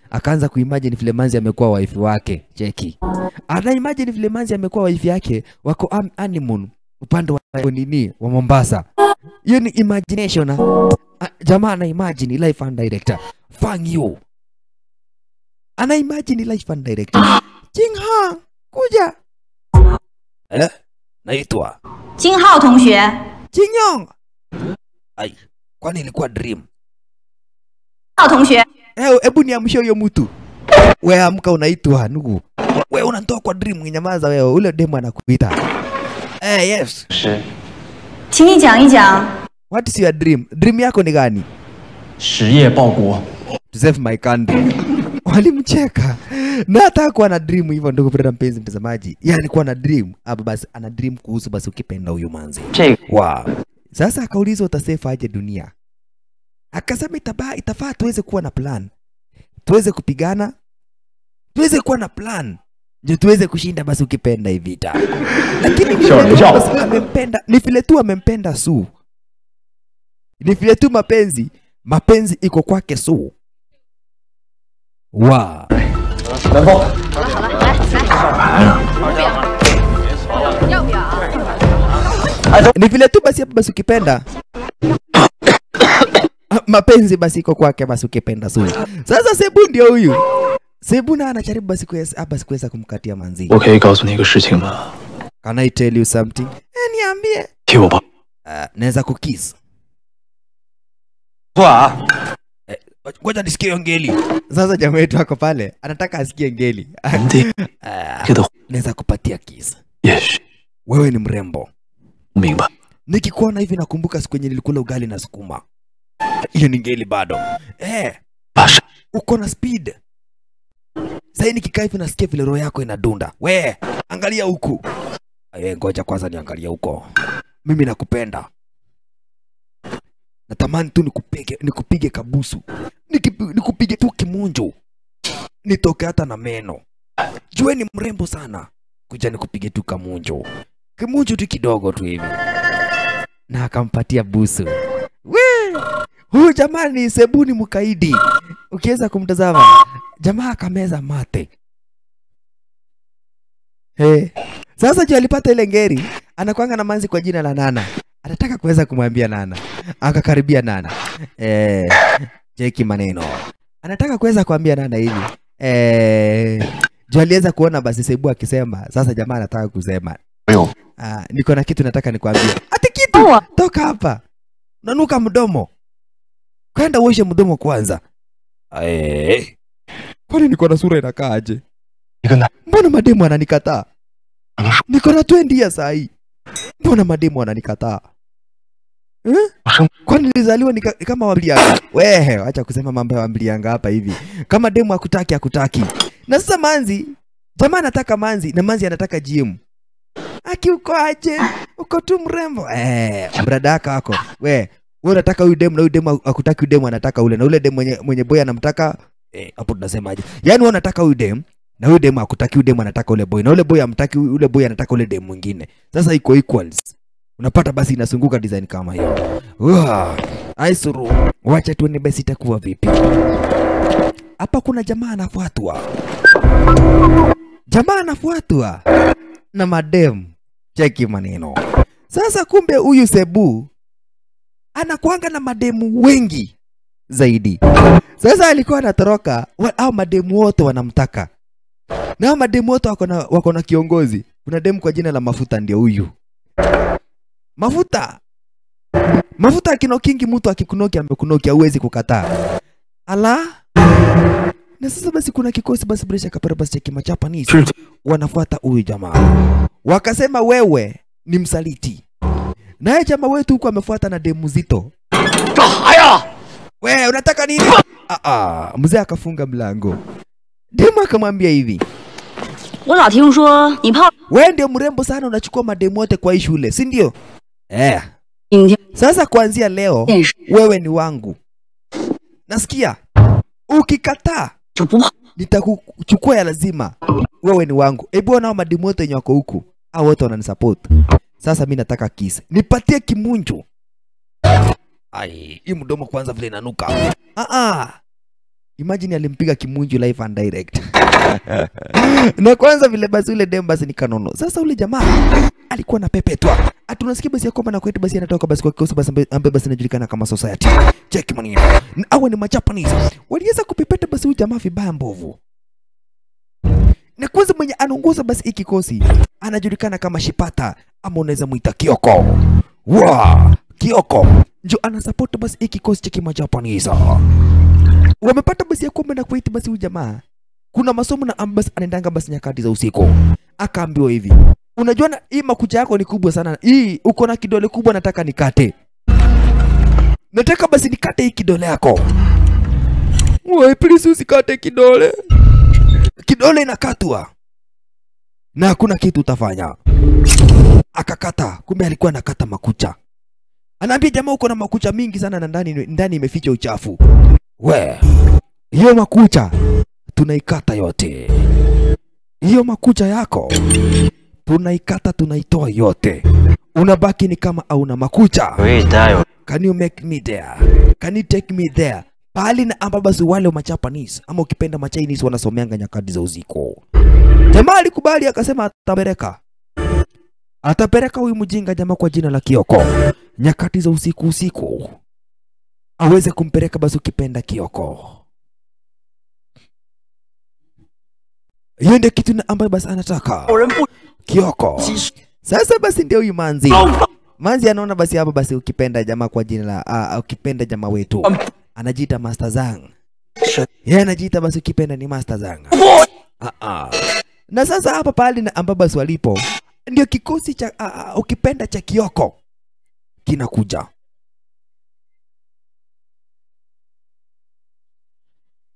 S1: Akaanza kuimagine vile manzi amekuwa wife wake. Cheki. Ana imagine vile manzi amekuwa wife yake, wako honeymoon upande wa nini wa Mombasa. Hiyo ni imagination. Jamaa ana imagine life and director. Fang you. Ana imagine life and director. Jing Hao, kuja. Naitwa
S4: Jing Hao tongxue.
S1: Jing Yong. Ai, kwani ilikuwa dream?
S4: Hao tongxue.
S1: Hebu niamshe huyo mtu. Wewe amka unaitwa ndugu. Wewe unanitoa kwa dream, nyamaza wewe. Ule demo anakuita. Yes. What is your dream? Dream yako ni gani? To save my country. Walimcheka. Na hata hakuwa na dream hivyo ndugu brother mpenzi mtazamaji. Yeye alikuwa na dream. Hapa basi ana dream kuhusu basi ukipenda huyu manzi. Wow. Sasa akaulizwa utasave aje dunia? Akasema itafaa tuweze kuwa na plan. Tuweze kupigana. Tuweze kuwa na plan. Ndio tuweze kushinda basi ukipenda hii vita. Lakini amempenda, ni vile tu amempenda Su. Ni vile tu mapenzi, mapenzi iko kwake Su. Wow. Ni vile tu basi hapa basi ukipenda mapenzi basi iko kwake basi ukipenda Su. Sasa Sebu ndio huyu. Sebu na anajaribu basi kuweza kumkatia manzi. Can I tell you something? Niambie. Naweza kukiss. Ngoja nisikie ngeli. Sasa jamaa wetu ako pale, anataka asikie ngeli. Naweza kupatia kiss.
S3: Yes.
S1: Wewe ni mrembo.
S3: 明白。
S1: Nikikuona hivi nakumbuka siku yenye nilikula ugali na sukuma. Hiyo ni ngeli bado. Uko na speed. Sasa nikikaa hivi nasikia vile roho yako inadunda. We, angalia huku. Ngoja kwanza niangalie huko. Mimi nakupenda. Natamani tu nikupige kabusu. Nikupige tu kimunjo. Nitoke hata na meno. Jue ni mrembo sana. Kuja nikupige tu kamunjo. Kimunjo tu kidogo tu hivi. Na akampatia busu. We! Huyu jamani Sebuni mkaidi. Ukiweza kumtazama, jamaa akameza mate. Hey. Sasa juu alipata ile ngeri, anakuanga na manzi kwa jina la Nana. Anataka kuweza kumwambia Nana. Akakaribia Nana. Cheki maneno. Anataka kuweza kuambia Nana hivi. Juu aliweza kuona basi Sebu akisema, sasa jamaa anataka kusema. Niko na kitu nataka nikwambie. Ati kitu! Toka hapa. Unanuka mdomo. Kwenda uoshe mdomo kwanza. Kwani niko na sura inakaa aje? Mbona mademu ananikataa? Niko na 20 years saa hii. Mbona mademu ananikataa? Kwani nilizaliwa kama wambilianga? Wehe, acha kusema mambo ya wambilianga hapa hivi. Kama demu hakutaki hakutaki. Na sasa manzi, jamaa anataka manzi na manzi anataka GM. Aki uko aje? Uko tu mrembo. Brada yako. We, wewe unataka huyu demu na huyu demu hakutaki, huyu demu anataka ule na ule demu mwenye boy anamtaka. Hapo tunasemaje? Yaani wewe unataka huyu demu na huyu demu hakutaki, huyu demu anataka ule boy na ule boy hamtaki, ule boy anataka ule demu mwingine. Sasa iko equals. Unapata basi inasunguka design kama hiyo. Aisuru, wacha tuone basi itakuwa vipi. Hapa kuna jamaa anafuatwa. Jamaa anafuatwa na madem. Cheki maneno. Sasa kumbe huyu Sebu anakuanga na mademu wengi zaidi. Sasa alikuwa anatoroka, au mademu wote wanamtaka. Na hao mademu wote wako na kiongozi. Kuna demu kwa jina la Mafuta, ndio huyu. Mafuta. Mafuta akinokingi mtu akikunoki amekunoki, hauwezi kukataa. Ala. Na sasa basi kuna kikosi basi bresha kapara basi cha Kimajapanese wanafuata huyu jamaa. Wakasema wewe ni msaliti. Naye jamaa wetu huko amefuata na demu zito. Haya! Wewe unataka nini? Mzee akafunga mlango. Demu akamwambia hivi. Wewe ndio mrembo sana, unachukua mademu wote kwa hii shule, si ndio? Sasa kuanzia leo wewe ni wangu. Nasikia? Ukikataa nitakuchukua ya lazima. Wewe ni wangu. Hebu ona mademu wote wenye wako huku. Hao wote wananisupport. Sasa mimi nataka kiss. Nipatie kimunju. Ai, hii mdomo kwanza vile inanuka. Imagine alimpiga kimunju live and direct. Na kwanza vile basi ule dem basi ni kanono. Sasa ule jamaa alikuwa na pepetwa. Atunasikia basi ya kwamba na kwetu basi anatoka basi kwa kikosi basi ambaye basi inajulikana kama society. Check maneno. Hawa ni Majapanese. Waliweza kupepeta basi huyu jamaa vibaya mbovu. Na kwanza mwenye anaongoza basi hiki kikosi anajulikana kama Shipata, ama unaweza muita Kyoko. Wa, Kyoko ndio anasupport basi hiki kikosi cha Kimajapanese. Wamepata basi ya kwamba na kuita basi huyu jamaa kuna masomo na ambas anaendanga basi nyakati za usiku. Akaambiwa hivi, unajua na hii makucha yako ni kubwa sana. Hii uko na kidole kubwa, nataka nikate. Nataka basi nikate hii kidole yako. Wewe please usikate kidole. Kidole inakatwa. Na hakuna kitu utafanya. Akakata, kumbe alikuwa anakata makucha. Anaambia jamaa uko na makucha mingi sana na ndani imeficha uchafu. We, hiyo makucha tunaikata yote. Hiyo makucha yako tunaikata, tunaitoa yote. Unabaki ni kama hauna makucha. Can you make me there? Can you take me there? Pahali na ambapo basi wale wa Majapanese ama ukipenda Machinese wanasomeanga nyakati za usiku. Jamaa alikubali akasema atapeleka. Atapeleka huyu mjinga jamaa kwa jina la Kyoko nyakati za usiku usiku. Aweze kumpeleka basi ukipenda Kyoko. Hiyo ndio kitu na ambayo basi anataka Kyoko. Sasa basi ndio huyu manzi. Manzi anaona basi hapa basi ukipenda jamaa kwa jina la ukipenda jamaa wetu Anajiita Master Zhang. Yeye anajiita basi ukipenda ni Master Zhang. Na sasa hapa pale na ambapo basi walipo ndio kikosi cha ukipenda cha Kyoko kinakuja.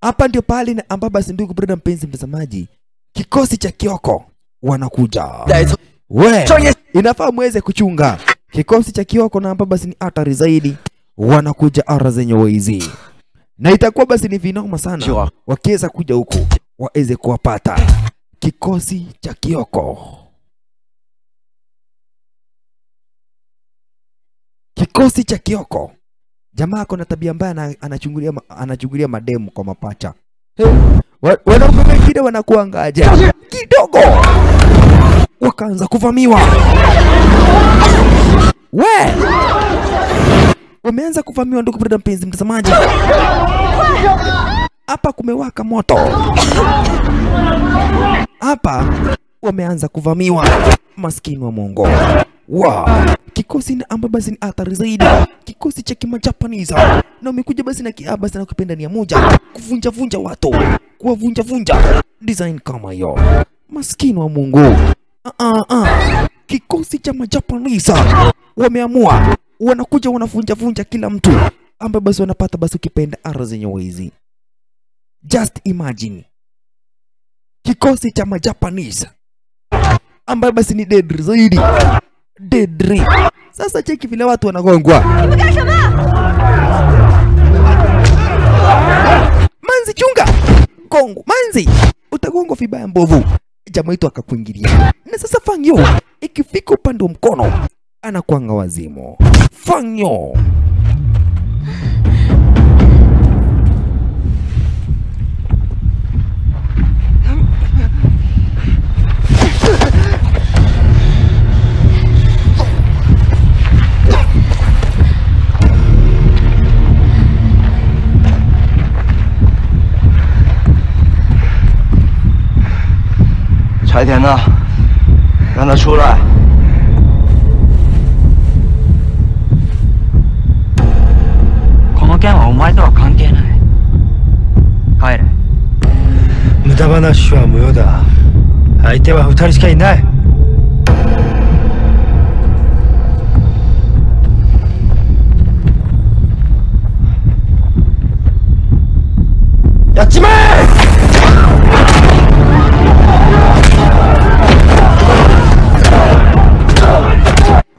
S1: Hapa ndio pale na ambapo basi ndugu brother mpenzi mtazamaji, kikosi cha Kyoko wanakuja. We, inafaa muweze kuchunga kikosi cha Kyoko na ambapo basi ni hatari zaidi, wanakuja ara zenye waizi. Na itakuwa basi ni vinoma sana wakiweza kuja huku waweze kuwapata kikosi cha Kyoko. Kikosi cha Kyoko. Jamaa ako na tabia mbaya, anachungulia mademu kwa mapacha. Hey, wanaume wengine wanakuangaje kidogo wakaanza kuvamiwa. We, wameanza kuvamiwa ndugu brother mpenzi mtazamaji. Hapa kumewaka moto. Hapa wameanza kuvamiwa, maskini wa Mungu. Wa kikosi na amba basi ni hatari zaidi, kikosi cha kimajapanisa. Na umekuja basi na kiabasi na kupenda nia moja, kuvunja vunja watu, kuwavunja vunja design kama hiyo. Maskini wa Mungu. Kikosi cha majapanisa wameamua, wanakuja wanavunja vunja kila mtu ambaye basi wanapata basi ukipenda ara zenye wizi. Just imagine kikosi cha majapanisa ambaye basi ni deadly zaidi. Deadly. Sasa cheki vile watu wanagongwa. Manzi chunga. Kongo. Manzi utagongwa vibaya mbovu. Jamaa wetu akakuingilia. Na sasa Fang Yu ikifika upande wa mkono anakuanga wazimu. Fang Yu.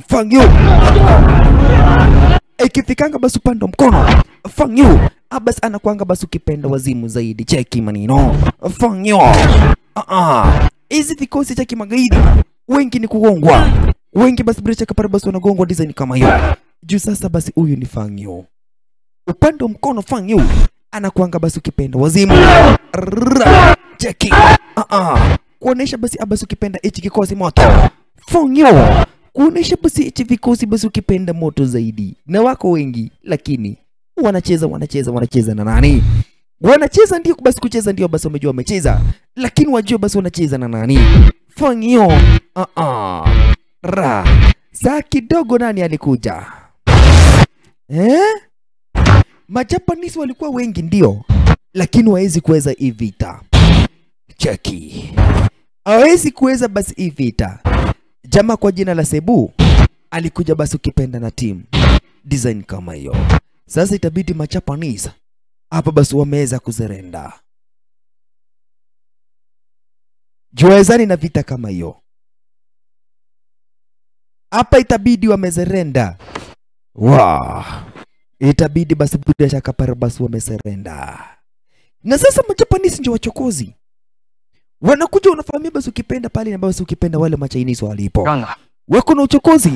S1: Fang Yu. Ikifikanga basi upande wa mkono Fang Yu abas anakuanga basi ukipenda wazimu zaidi. Cheki manino Fang Yu. Hizi vikosi cha kimagaidi wengi ni kugongwa, wengi basi bila shaka pale basi wanagongwa design kama hiyo. Juu sasa basi huyu ni Fang Yu. Upande wa mkono Fang Yu anakuanga basi ukipenda wazimu. Cheki. Kuonesha basi abasi ukipenda hichi kikosi moto. Fang Yu kuonesha basi hichi vikosi basi ukipenda moto zaidi. Na wako wengi lakini wanacheza wanacheza na nani? Wanacheza ndio basi kucheza ndio basi wamejua wamecheza, lakini wajua basi wanacheza na nani? Fang Yu. Ra. Saa kidogo nani alikuja? Majapanese walikuwa wengi ndio, lakini hawezi kuweza hii vita. Cheki. Hawezi kuweza basi hii vita. Jamaa kwa jina la Cebu alikuja basi ukipenda na team design kama hiyo. Sasa itabidi majapanese hapa basi wameweza kuzerenda. Juwezani na vita kama hiyo. Hapa itabidi wamezerenda. Wow. Itabidi basi bila shaka pale basi wameserenda. Na sasa majapanese ndio wachokozi. Wanakuja wanafahamia basi ukipenda pale na basi ukipenda wale machainese walipo. Wako na uchokozi.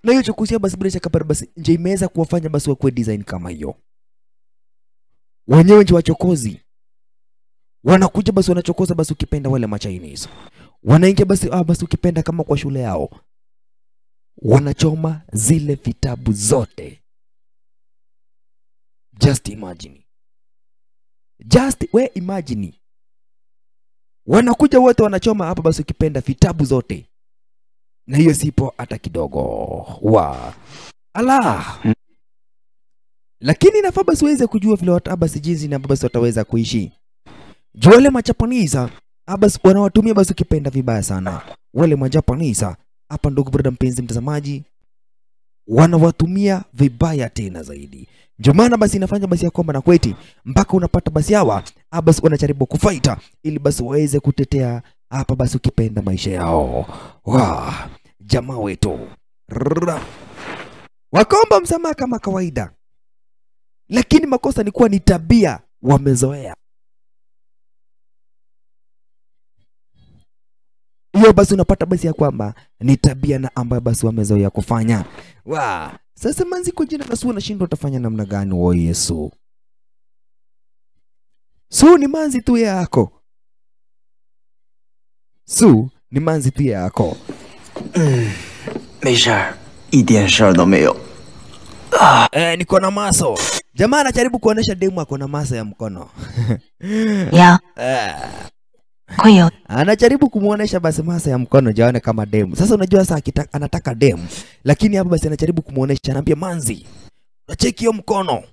S1: Na hiyo chokozi basi bila shaka pale basi ndio imeweza kuwafanya basi wakuwe design kama hiyo. Wenyewe ndio wachokozi. Wanakuja basi wanachokoza basi ukipenda wale machainese. Wanaingia basi basi ukipenda kama kwa shule yao. Wanachoma zile vitabu zote. Just imagine. Just we imagine. Wanakuja wote wanachoma hapa basi ukipenda vitabu zote. Na hiyo sipo hata kidogo. Wa. Ala. Lakini inafaa basi uweze kujua vile watu basi jinsi na basi wataweza kuishi. Juu wale majapanisa basi wanawatumia basi ukipenda vibaya sana. Wale majapanisa hapa, ndugu brother mpenzi mtazamaji, wanawatumia vibaya tena zaidi. Ndio maana basi inafanya basi ya kwamba na kweti mpaka unapata basi hawa basi wanajaribu kufighta ili basi waweze kutetea hapa basi ukipenda maisha yao. Wa jamaa wetu wakaomba msamaha kama kawaida, lakini makosa ni kuwa ni tabia wamezoea. Hiyo basi unapata basi ya kwamba ni tabia na ambayo basi wamezoea kufanya. Wa sasa manzi kwa jina la Su anashindwa utafanya namna gani? Wa Yesu, Su ni manzi tu yako. Su ni manzi tu yako.
S2: 没事儿，一点事儿都没有。
S1: Niko na maso. Jamaa anajaribu kuonesha demu ako na maso ya mkono.
S4: 呀，会有
S1: Anajaribu kumuonesha basi masa ya mkono jaone kama demu. Sasa unajua sasa anataka demu, lakini hapa basi anajaribu kumuonesha, anaambia manzi, nacheki hiyo mkono.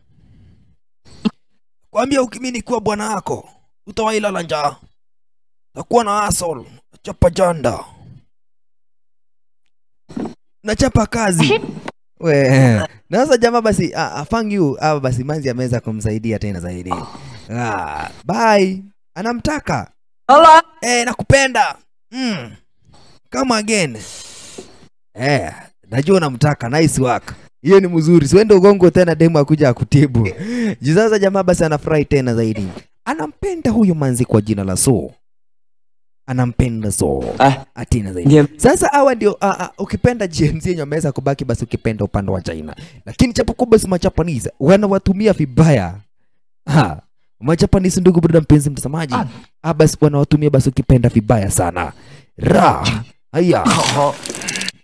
S1: Kwambia ukimini kuwa bwana wako, utawahi lala njaa. Takuwa na asol, chapa janda. Nachapa kazi. We, na sasa jamaa basi thank you. Basi manzi ameweza kumsaidia tena zaidi. Bye. Anamtaka. Nakupenda. Come again. Najua unamtaka. Nice work. Hiyo ni mzuri. Siwende ugongo tena demu akuja akutibu. Sasa jamaa basi anafurahi tena zaidi. Anampenda huyo manzi kwa jina la Su. Anampenda Su. Tena zaidi. Sasa hawa ndio ukipenda GMZ yenye wameweza kubaki basi ukipenda upande wa China. Lakini japokuwa basi majapanese wanawatumia vibaya. Majapanese ndugu brother mpenzi mtazamaji, basi wanawatumia basi ukipenda vibaya sana. Ra. Haya.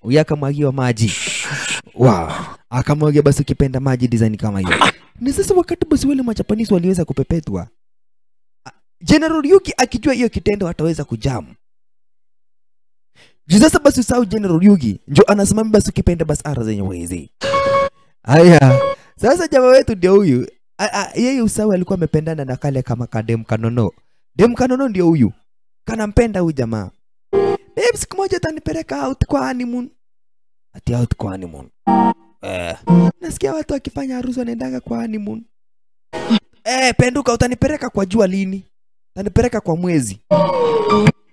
S1: Uyakamwagiwa maji. Wa, akamwagia basi ukipenda maji design kama hiyo. Ni sasa wakati basi wale majapanese waliweza kupepetwa. General Yuki akijua hiyo kitendo ataweza kujam. Sasa basi usahau General Yuki ndio anasimamia basi ukipenda basi ara zenye wezi. Haya. Sasa jamaa wetu ndio huyu. Yeye usahau alikuwa amependana na kale kama kadem kanono. Dem kanono ndio huyu. Kanampenda huyu jamaa. Babe, siku moja atanipeleka out kwa honeymoon. Ati out kwa honeymoon. Nasikia watu wakifanya harusi wanaendanga kwa honeymoon. Penduka, utanipeleka kwa jua lini? Utanipeleka kwa mwezi.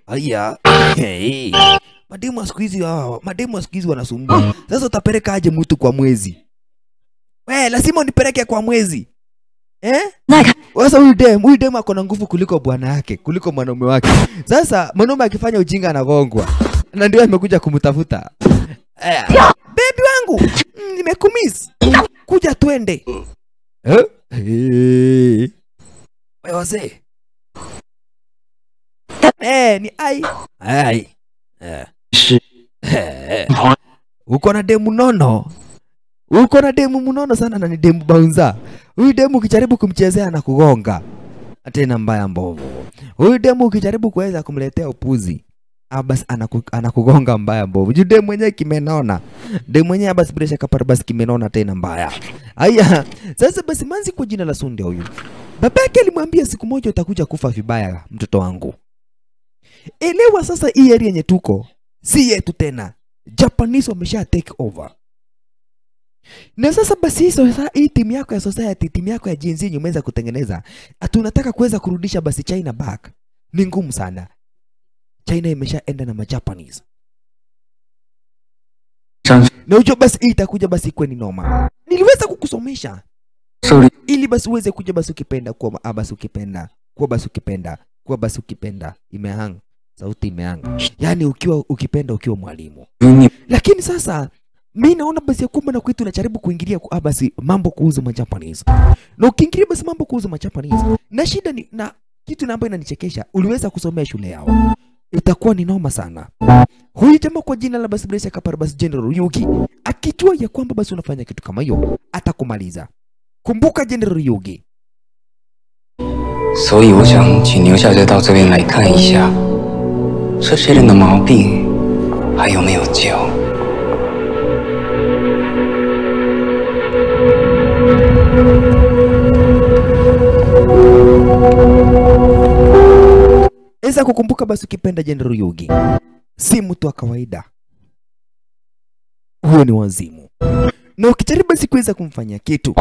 S1: Aya. Hey. Mademu wa siku hizi hawa, mademu wa siku hizi wanasumbua. Sasa utapeleka aje mtu kwa mwezi? Lazima unipeleke kwa mwezi. Sasa huyu dem ako na nguvu kuliko bwana yake, kuliko mwanaume wake. Sasa mwanaume akifanya ujinga anagongwa. Na ndio amekuja kumtafuta. Baby wangu, nimekumiss. Kuja twende. Wewe wazee. Ni ai. Ai. Uko na demu nono. Uko na demu mnono sana na ni demu bouncer. Huyu demu ukijaribu kumchezea anakugonga. Tena mbaya mbovu. Huyu demu ukijaribu kuweza kumletea upuzi, basi anakugonga mbaya mbovu. Juu demu mwenyewe kimenona. Demu mwenyewe basi bila shaka basi kimenona tena mbaya. Haya, sasa basi manzi kwa jina la Sunde huyu. Babake alimwambia siku moja utakuja kufa vibaya mtoto wangu. Elewa sasa hii area yenye tuko si yetu tena. Japanese wamesha take over. Na sasa basi hii timu yako ya society, timu yako ya jinsi yenye umeweza kutengeneza, unataka kuweza kurudisha basi China back. Ni ngumu sana. China imeshaenda na majapanese. Na ujue basi hii itakuja basi kweni noma. Niliweza kukusomesha.
S5: Sorry.
S1: Ili basi uweze kuja basi ukipenda kuwa basi ukipenda, kuwa basi ukipenda, kuwa basi ukipenda. Imehang, sauti imehang. Yaani ukiwa ukipenda ukiwa mwalimu. Lakini sasa mimi naona basi ya kumbe na kwetu unajaribu kuingilia basi mambo kuhusu majapanese. Na ukiingilia basi mambo kuhusu majapanese, na shida ni na kitu na ambayo inanichekesha, uliweza kusomea shule yao. Itakuwa ni noma sana. Huyu jamaa kwa jina la basi Blaise Kapar basi General Yugi akijua ya kwamba basi unafanya kitu kama hiyo, atakumaliza. Kumbuka General Yugi.
S5: 所以我想请牛小姐到这边来看一下，这些人的毛病还有没有救？
S1: Weza kukumbuka basi ukipenda General Yugi si mtu wa kawaida, huyo ni wazimu, na ukijaribu basi kuweza kumfanyia kitu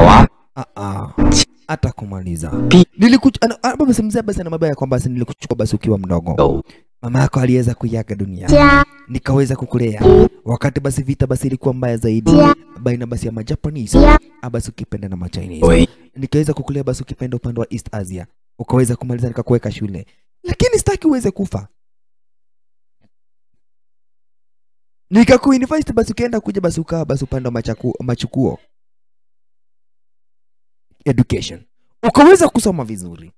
S1: atakumaliza. Nilikuchukua mzee basi na mabaya kwamba basi nilikuchukua basi ukiwa mdogo, mama yako aliweza kuiaga dunia, nikaweza kukulea wakati basi vita basi ilikuwa mbaya zaidi baina basi ya Majapanese basi ukipenda na Machinese. Nikaweza kukulea basi ukipenda upande wa East Asia, ukaweza kumaliza nikakuweka shule, lakini sitaki uweze kufa. Nikakuinvite basi ukaenda kuja basi ukawa basi upande wa machukuo education, ukaweza kusoma vizuri.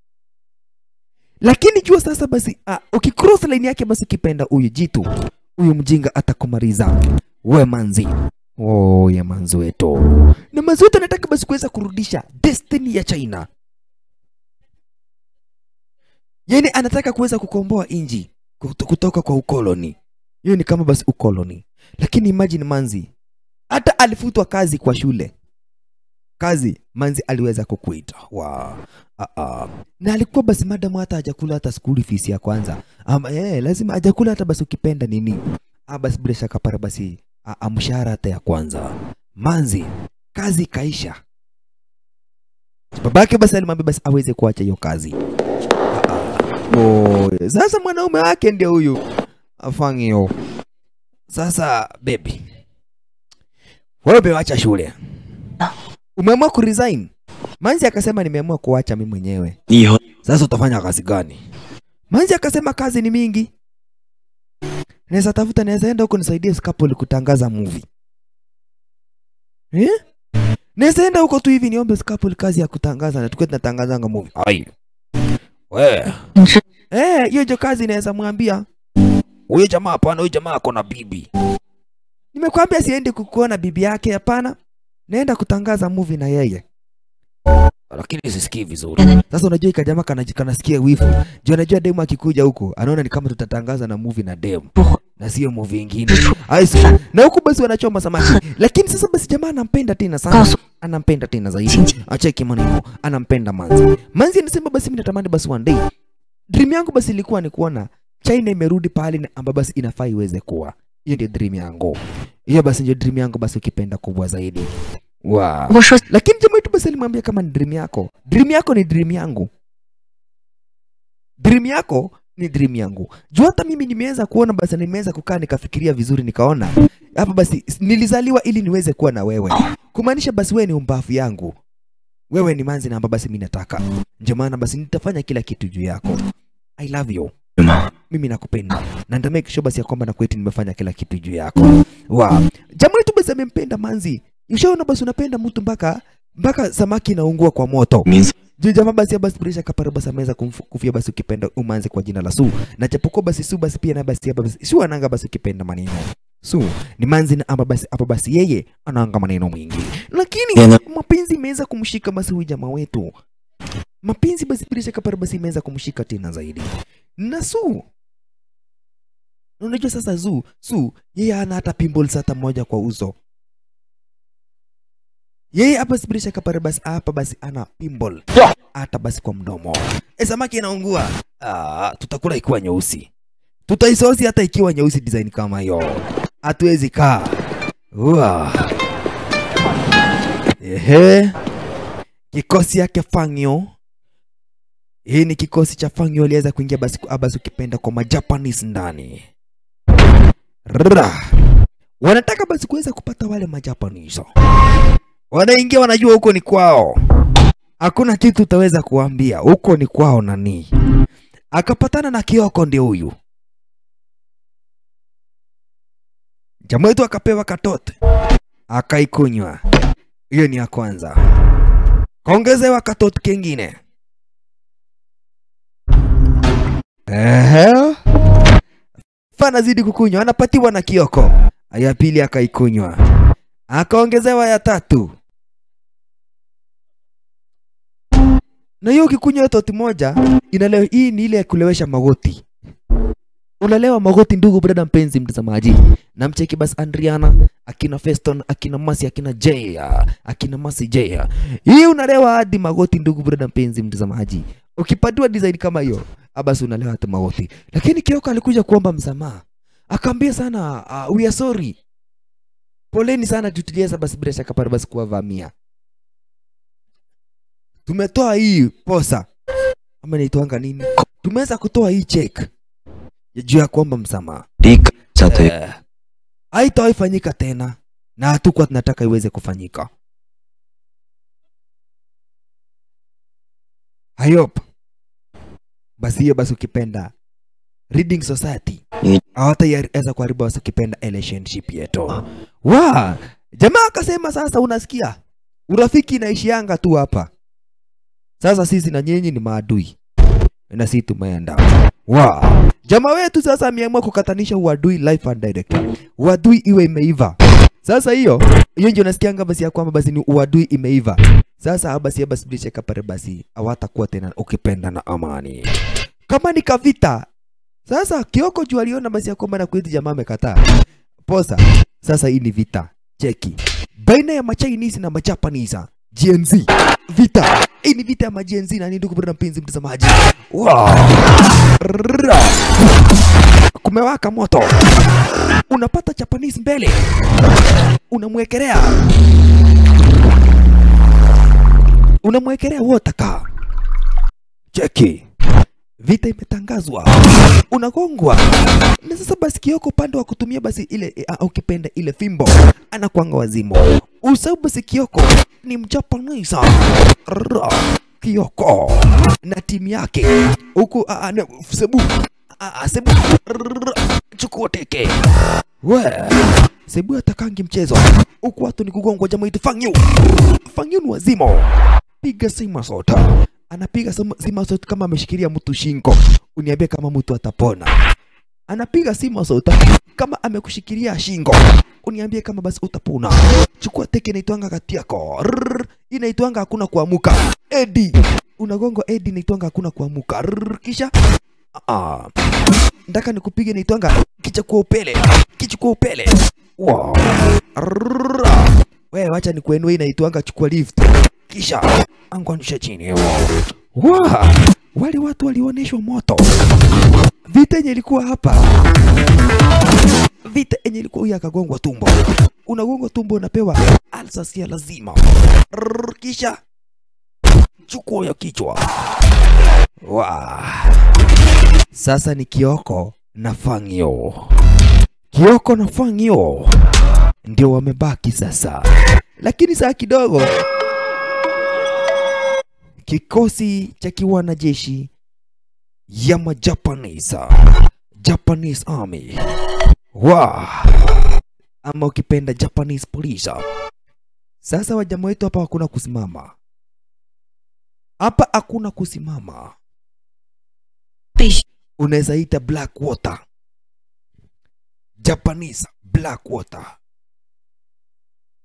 S1: Lakini jua sasa basi ukicross line yake basi ukipenda huyu jitu, huyu mjinga atakumaliza. We manzi, oh ya manzi wetu. Na manzi wetu anataka basi kuweza kurudisha destiny ya China. Yani anataka kuweza kukomboa inji kutoka kwa ukoloni. Hiyo ni kama basi ukoloni. Lakini imagine manzi, hata alifutwa kazi kwa shule. Kazi manzi aliweza kukuita. Wow. Na alikuwa basi madam hata hajakula hata school fees ya kwanza. Lazima hajakula hata basi ukipenda nini. Basi bila shaka pale basi mshahara hata ya kwanza. Manzi kazi kaisha. Babake basi alimwambia basi aweze kuacha hiyo kazi. Oh, sasa mwanaume wake ndio huyu Fangio. Sasa baby, wewe umeacha shule, umeamua kuresign. Manzi akasema nimeamua kuacha mimi mwenyewe. Sasa utafanya kazi gani? Manzi akasema kazi ni mingi, naweza tafuta, naweza enda huko nisaidie couple kutangaza movie. Eh? Naweza enda huko tu hivi niombe couple kazi ya kutangaza na tukue tunatangazanga movie. Ai. Wewe. Hiyo ndio kazi naweza mwambia. Huyo jamaa hapana, huyo jamaa ako na bibi. Nimekwambia siendi kukuona bibi yake, hapana. Naenda kutangaza movie na yeye. Lakini sisikii vizuri. Sasa unajua ika jamaa kanasikia wifu. Juu anajua demu akikuja huko, anaona ni kama tutatangaza na movie na demu. Na sio movie nyingine. Na huko basi wanachoma samaki. Lakini sasa basi jamaa anampenda tena sana. Anampenda tena zaidi. Acheki maneno, anampenda manzi. Manzi anasema basi mimi natamani basi one day. Dream yangu basi ilikuwa ni kuona China imerudi pahali na ambapo basi inafaa iweze kuwa. Hiyo ndio dream yangu. Hiyo basi ndio dream yangu basi ukipenda kubwa zaidi. Wow. Lakini jamaa wetu basi alimwambia kama ni dream yako, dream yako ni dream yangu. Dream yako ni dream yangu. Juu hata mimi nimeweza kuona basi, nimeweza kukaa nikafikiria vizuri nikaona hapa basi nilizaliwa ili niweze kuwa na wewe. Kumaanisha basi wewe ni umbafu yangu. Wewe ni manzi na ambapo basi mimi nataka. Ndio maana basi nitafanya kila kitu juu yako. I love you. Mimi nakupenda. Na nita make sure basi ya kwamba na kwetu nimefanya kila kitu juu yako. Wow. Jamaa wetu basi amempenda manzi. Ushaona basi unapenda mtu mpaka samaki inaungua kwa moto. Juu jamaa basi basi pressure kapara basi ameweza kufia basi ukipenda umanzi kwa jina la Su. Na japokuwa basi Su basi pia na basi basi Su ananga basi ukipenda maneno. Su ni manzi na amba basi hapa basi yeye anaanga maneno mwingi. Lakini mapenzi imeweza kumshika basi huyu jamaa wetu. Mapenzi basi pressure kapara basi imeweza kumshika tena zaidi. Na Su, unajua sasa Su yeye ana hata pimples hata moja kwa uso. Yeye hapa sibirisha kapare basi hapa basi ana pimple hata basi kwa mdomo. Samaki inaungua. Tutakula ikiwa nyeusi. Tutaisosi hata ikiwa nyeusi design kama hiyo. Hatuwezi kaa. Wow. Ehe. Kikosi yake Fangio. Hii ni kikosi cha Fangio aliweza kuingia basi basi ukipenda kwa Majapanese ndani. Rra. Wanataka basi kuweza kupata wale Majapanese. Wanaingia wanajua huko ni kwao. Hakuna kitu utaweza kuambia, huko ni kwao nani. Akapatana na Kioko ndio huyu. Jamaa wetu akapewa katote. Akaikunywa. Hiyo ni ya kwanza. Kaongezewa katote kingine. Ehe. Fana zidi kukunywa, anapatiwa na Kioko. Ya pili akaikunywa. Akaongezewa ya tatu. Na hiyo ukikunywa toti moja, inalewa. Hii ni ile ya kulewesha magoti. Unalewa magoti ndugu brada mpenzi mtazamaji. Na mcheki basi Andriana, akina Feston, akina Masi, akina Jaya, akina Masi Jaya. Hii unalewa hadi magoti ndugu brada mpenzi mtazamaji. Ukipatiwa design kama hiyo, Basi unalewa hata mauti. Lakini Kioko alikuja kuomba msamaha. Akaambia sana we are sorry. Poleni sana tutulieza basi bila shaka pale basi kuwavamia. Tumetoa hii posa. Ama inaitwanga nini? Tumeweza kutoa hii check juu ya kuomba msamaha. Haitawahi fanyika tena na hatukuwa tunataka iweze kufanyika. I hope. Basi hiyo basi ukipenda Reading Society hawataweza kuharibu basi ukipenda relationship yetu. Wa, jamaa akasema sasa unasikia? Urafiki inaishianga tu hapa. Sasa sisi na nyinyi ni maadui. Na sisi tumeenda. Wa, jamaa wetu sasa ameamua kukatanisha uadui life and direct. Uadui iwe imeiva. Sasa hiyo ndio unasikianga basi ya kwamba basi ni uadui imeiva. Sasa basi basi bila pale basi hawatakuwa tena ukipenda na amani. Kama ni kavita. Sasa Kioko juu aliona basi ya kwamba na kweli jamaa amekataa. Posa. Sasa hii ni vita. Cheki. Baina ya Machinese na Majapanese. Gen Z. Vita. Hii ni vita ya ma Gen Z na nini ndugu bwana mpenzi mtazamaji. Wow. Kumewaka moto. Unapata Japanese mbele. Unamwekelea. Unamwekelea wotaka. Cheki. Vita imetangazwa. Unagongwa. Na sasa basi Kioko upande wa kutumia basi ile ukipenda ile fimbo anakuanga wazimu. Usabu basi Kioko ni Mjapanese. Kioko na timu yake huku Sebu Sebu chukua teke. We Sebu atakangi mchezo. Huku watu ni kugongwa jamaa itu Fangyu. Fangyu ni wazimu. Piga sima sota. Anapiga sima sota kama ameshikilia mtu shingo. Uniambie kama mtu atapona. Anapiga sima sota kama amekushikilia shingo. Uniambie kama basi utapona. Chukua teke inaitwanga kati yako. Inaitwanga hakuna kuamuka. Edi. Unagongwa Edi inaitwanga hakuna kuamuka. Kisha nataka nikupige inaitwanga kichukua upele. Kichukua upele. Wow. Wewe wacha nikuenue inaitwanga chukua lift. Kisha angwanisha chini. Wow. Wale watu walioneshwa moto. Vita yenye ilikuwa hapa. Vita yenye ilikuwa huyu akagongwa tumbo. Unagongwa tumbo unapewa alsasia lazima. Kisha chukua ya kichwa. Wow. Sasa ni Kioko na Fangyo. Kioko na Fangyo ndio wamebaki sasa. Lakini saa kidogo kikosi cha kiwanajeshi ya Majapanese, Japanese Army. Wow. Ama ukipenda Japanese Police. Sasa wajamaa wetu hapa hakuna kusimama. Hapa hakuna kusimama. Unaweza ita Black Water. Japanese Black Water.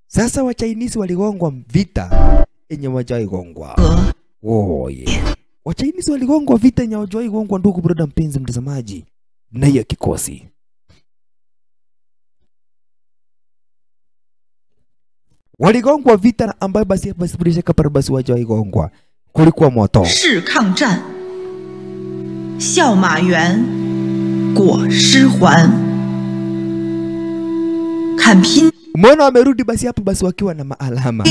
S1: Sasa wa Chinese waligongwa vita yenye wajaigongwa. Oye. Wa Chinese waligongwa vita yenye wajaigongwa ndugu brother mpenzi mtazamaji. Na hiyo kikosi. Waligongwa vita ambayo basi basi bila shaka basi wajaigongwa. Kulikuwa moto.
S7: 是抗战，笑马援，裹尸还。看拼。
S1: Umeona wamerudi basi hapo basi wakiwa na maalama.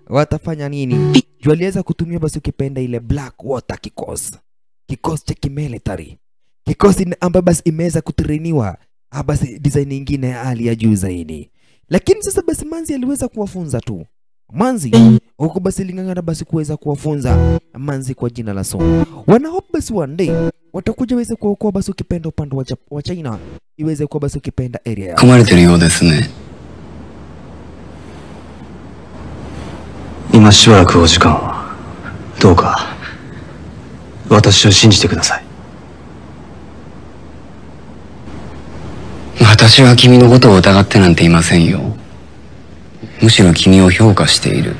S1: Watafanya nini? Juu aliweza kutumia basi ukipenda ile Black Water kikosi. Kikosi cha kimilitary. Kikosi ambayo basi imeweza kutrainiwa basi design nyingine ya hali ya juu zaidi. Lakini sasa basi Manzi aliweza kuwafunza tu. Manzi huko basi lingangana basi kuweza kuwafunza Manzi kwa jina la Song. Wana hope basi one day watakuja waweze kuokoa basi ukipenda upande wa China iweze kuwa basi ukipenda area.
S5: 組まれてるようですね。今しばらくお時間をどうか私を信じてください。私は君のことを疑ってなんていませんよ。むしろ君を評価している。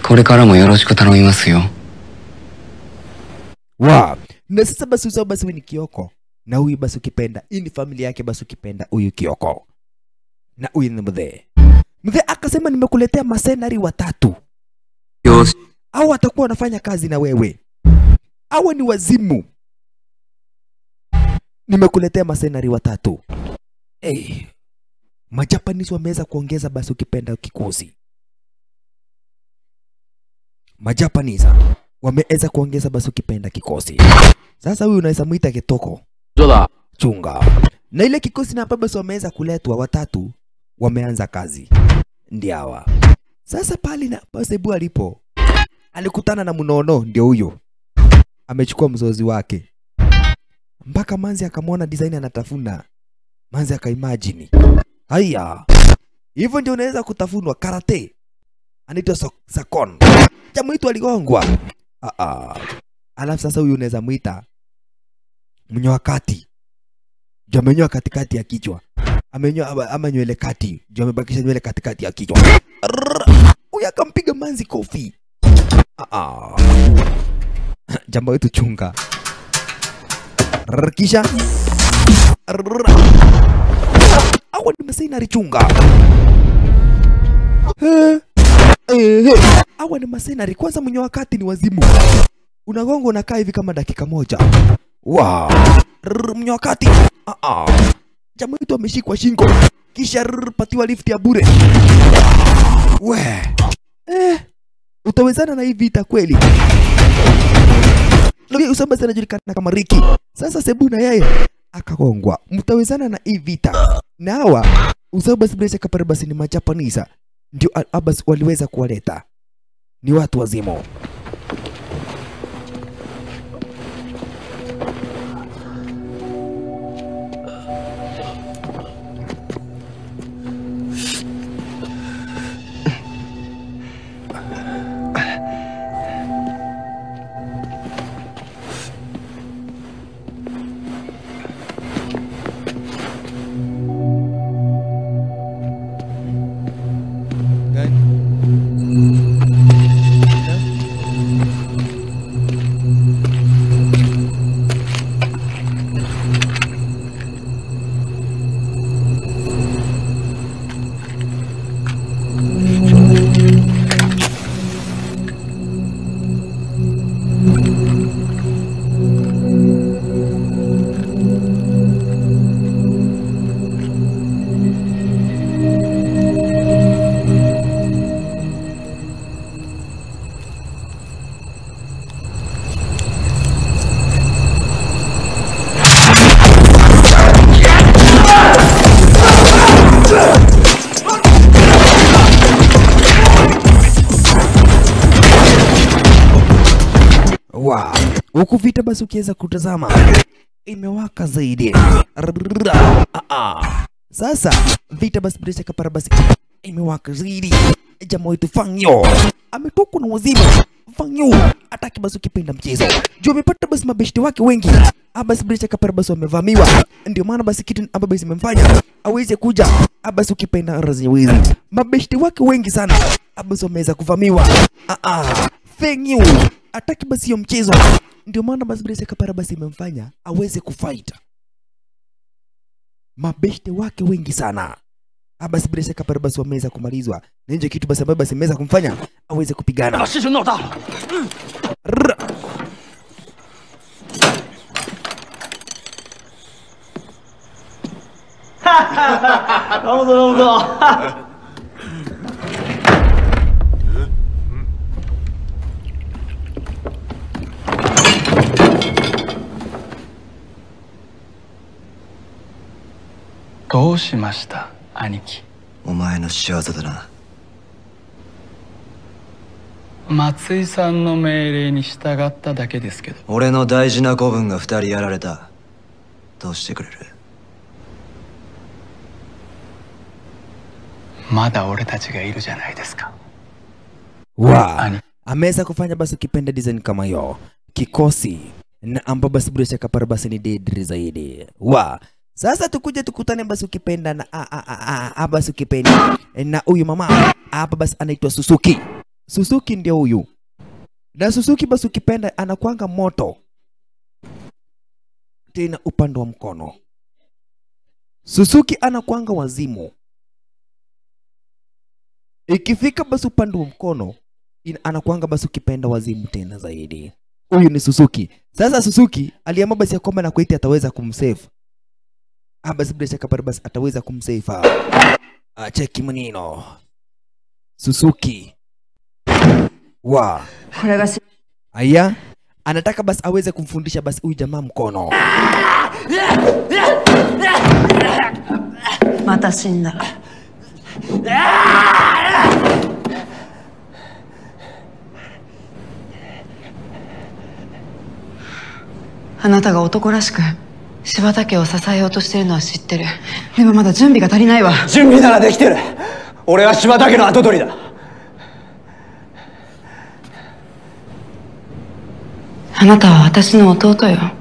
S5: これからもよろしく頼みますよ。
S1: Wow. Na sasa basi usao basi ni Kioko. Na huyu basi ukipenda, hii ni familia yake basi ukipenda huyu Kioko. Na huyu ni mzee. Mzee akasema nimekuletea masenari watatu. Au watakuwa wanafanya kazi na wewe. Hawa ni wazimu. Nimekuletea masenari watatu. Hey, Majapanese wameweza kuongeza basi ukipenda kikosi. Majapanese wameweza kuongeza basi ukipenda kikosi. Sasa huyu unaweza muita kitoko. Chunga. Na ile kikosi na basi wameweza kuletwa watatu, wameanza kazi. Ndio hawa. Sasa pale na Sebu alipo alikutana na mnono, ndio huyo. Amechukua mzozi wake. Mpaka manzi akamwona design anatafuna. Manzi akaimagine. Haya. Hivyo ndio unaweza kutafunwa karate. Anaitwa Sakon. Jamaa aligongwa. Alafu sasa huyu unaweza muita mnyoa kati. Ndio amenyoa katikati ya kichwa. Amenyoa ama nywele kati. Ndio amebakisha nywele katikati ya kichwa. Huyu akampiga manzi kofi. Jambo wetu chunga. Kisha awa ni masenari chunga. Awa ni masenari. Kwanza mwenye wakati ni wazimu. Unagongo unakaa hivi kama dakika moja. Wow. Mwenye wakati. Jamaa wetu ameshikwa shingo. Kisha patiwa lift ya bure. We. Utawezana na hii vita kweli? Leo Usamba anajulikana kama Ricky. Sasa Sebu na yeye akagongwa. Mtawezana na hii vita. Na hawa Usamba Sibresha Kaparabasi ni Majapanisa. Ndio Abbas waliweza kuwaleta. Ni watu wazimo. Huku vita basi ukiweza kutazama imewaka zaidi. Sasa vita basi bila shaka para basi imewaka zaidi. Jamaa wetu Fangyo ametokwa na wazimu. Fangyo ataki basi ukipenda mchezo. Juu amepata basi mabeshte wake wengi. Basi bila shaka para basi wamevamiwa. Ndio maana basi kitu ambacho basi imemfanya aweze kuja basi ukipenda razi wizi. Mabeshte wake wengi sana basi wameweza kuvamiwa. Fangyo ataki basi hiyo mchezo. Ndio maana basi bila shaka para basi imemfanya aweze kufight. Mabeshte wake wengi sana basi bila shaka para basi wameweza kumalizwa. Na nje kitu basi ambacho basi imeweza kumfanya aweze kupigana.
S9: どうしました、兄貴。
S2: お前の仕業だな。
S9: 松井さんの命令に従っただけですけど。
S2: 俺の大事な子分が2人やられた。どうしてくれる？
S9: まだ俺たちがいるじゃないですか。
S1: Wa, ameweza kufanya basi ukipenda design kama hiyo kikosi na ambapo basi bila shaka para basi ni deadly zaidi. Wa, sasa tukuje tukutane basi ukipenda na basi ukipenda na huyu mama hapa basi anaitwa Suzuki. Suzuki ndio huyu. Na Suzuki basi ukipenda anakuanga moto tena upande wa mkono. Suzuki anakuanga wazimu. Ikifika basi upande wa mkono anakuanga basi ukipenda wazimu tena zaidi. Huyu ni Suzuki. Sasa Suzuki aliamua basi ya kwamba na kuiti ataweza kumsave. Basi bila shaka basi ataweza kumsave. Cheki maneno. Suzuki. Wa. Aya, anataka basi aweze kumfundisha basi huyu jamaa mkono.
S4: Mata shinda. あなたが男らしく柴田家を支えようとしているのは知ってる。でもまだ準備が足りないわ。
S10: 準備ならできてる。俺は柴田家の跡取りだ。
S4: あなたは私の弟よ。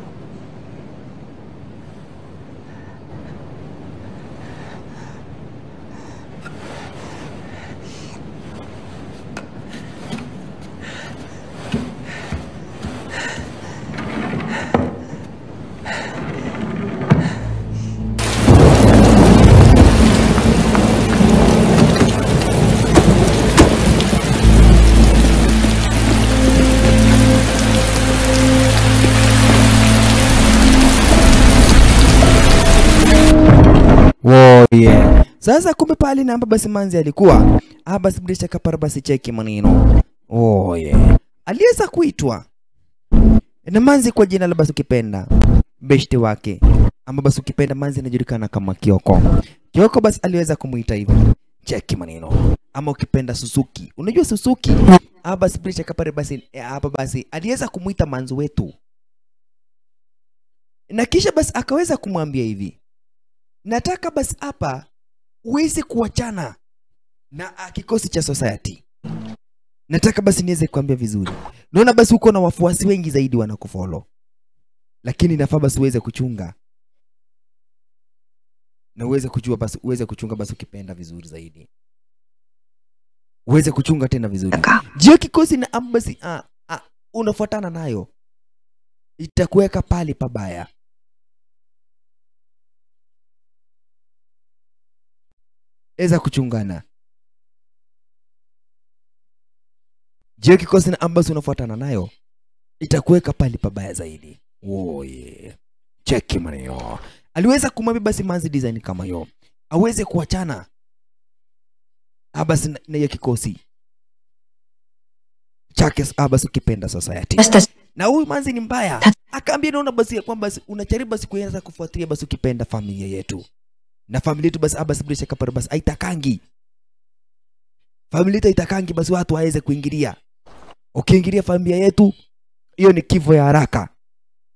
S1: Yeah. Sasa kumbe pale na basi manzi alikuwa basi bila shaka para basi cheki maneno. Oh yeah. Aliweza kuitwa na manzi kwa jina la basi ukipenda beshte wake, ama basi ukipenda manzi anajulikana kama Kyoko. Kyoko basi aliweza kumuita hivyo. Cheki maneno. Ama ukipenda Suzuki. Unajua Suzuki? Basi bila shaka para basi hapa basi aliweza kumuita manzi wetu. Na kisha basi akaweza kumwambia hivi: nataka basi hapa uweze kuachana na kikosi cha society. Nataka basi niweze kuambia vizuri. Naona basi uko na wafuasi wengi zaidi wanakufollow. Lakini nafaa basi uweze kuchunga. Na uweze kujua basi uweze kuchunga basi ukipenda vizuri zaidi. Uweze kuchunga tena vizuri. Je, kikosi na basi unafuatana nayo itakuweka pale pabaya. Eza kuchungana. Je, kikosi na ambazo unafuatana nayo itakuweka pale pabaya zaidi. Oh yeah. Cheki maneno. Aliweza kumwambia basi manzi design kama hiyo aweze kuachana basi na hiyo kikosi chake basi ukipenda society. Na huyu manzi ni mbaya. Akaambia naona basi kwamba unajaribu basi kuanza kufuatilia basi ukipenda familia yetu. Na familia yetu basi basi bila shaka basi haitakangi. Familia yetu haitakangi basi watu waweze kuingilia. Ukiingilia familia yetu hiyo ni kifo ya haraka.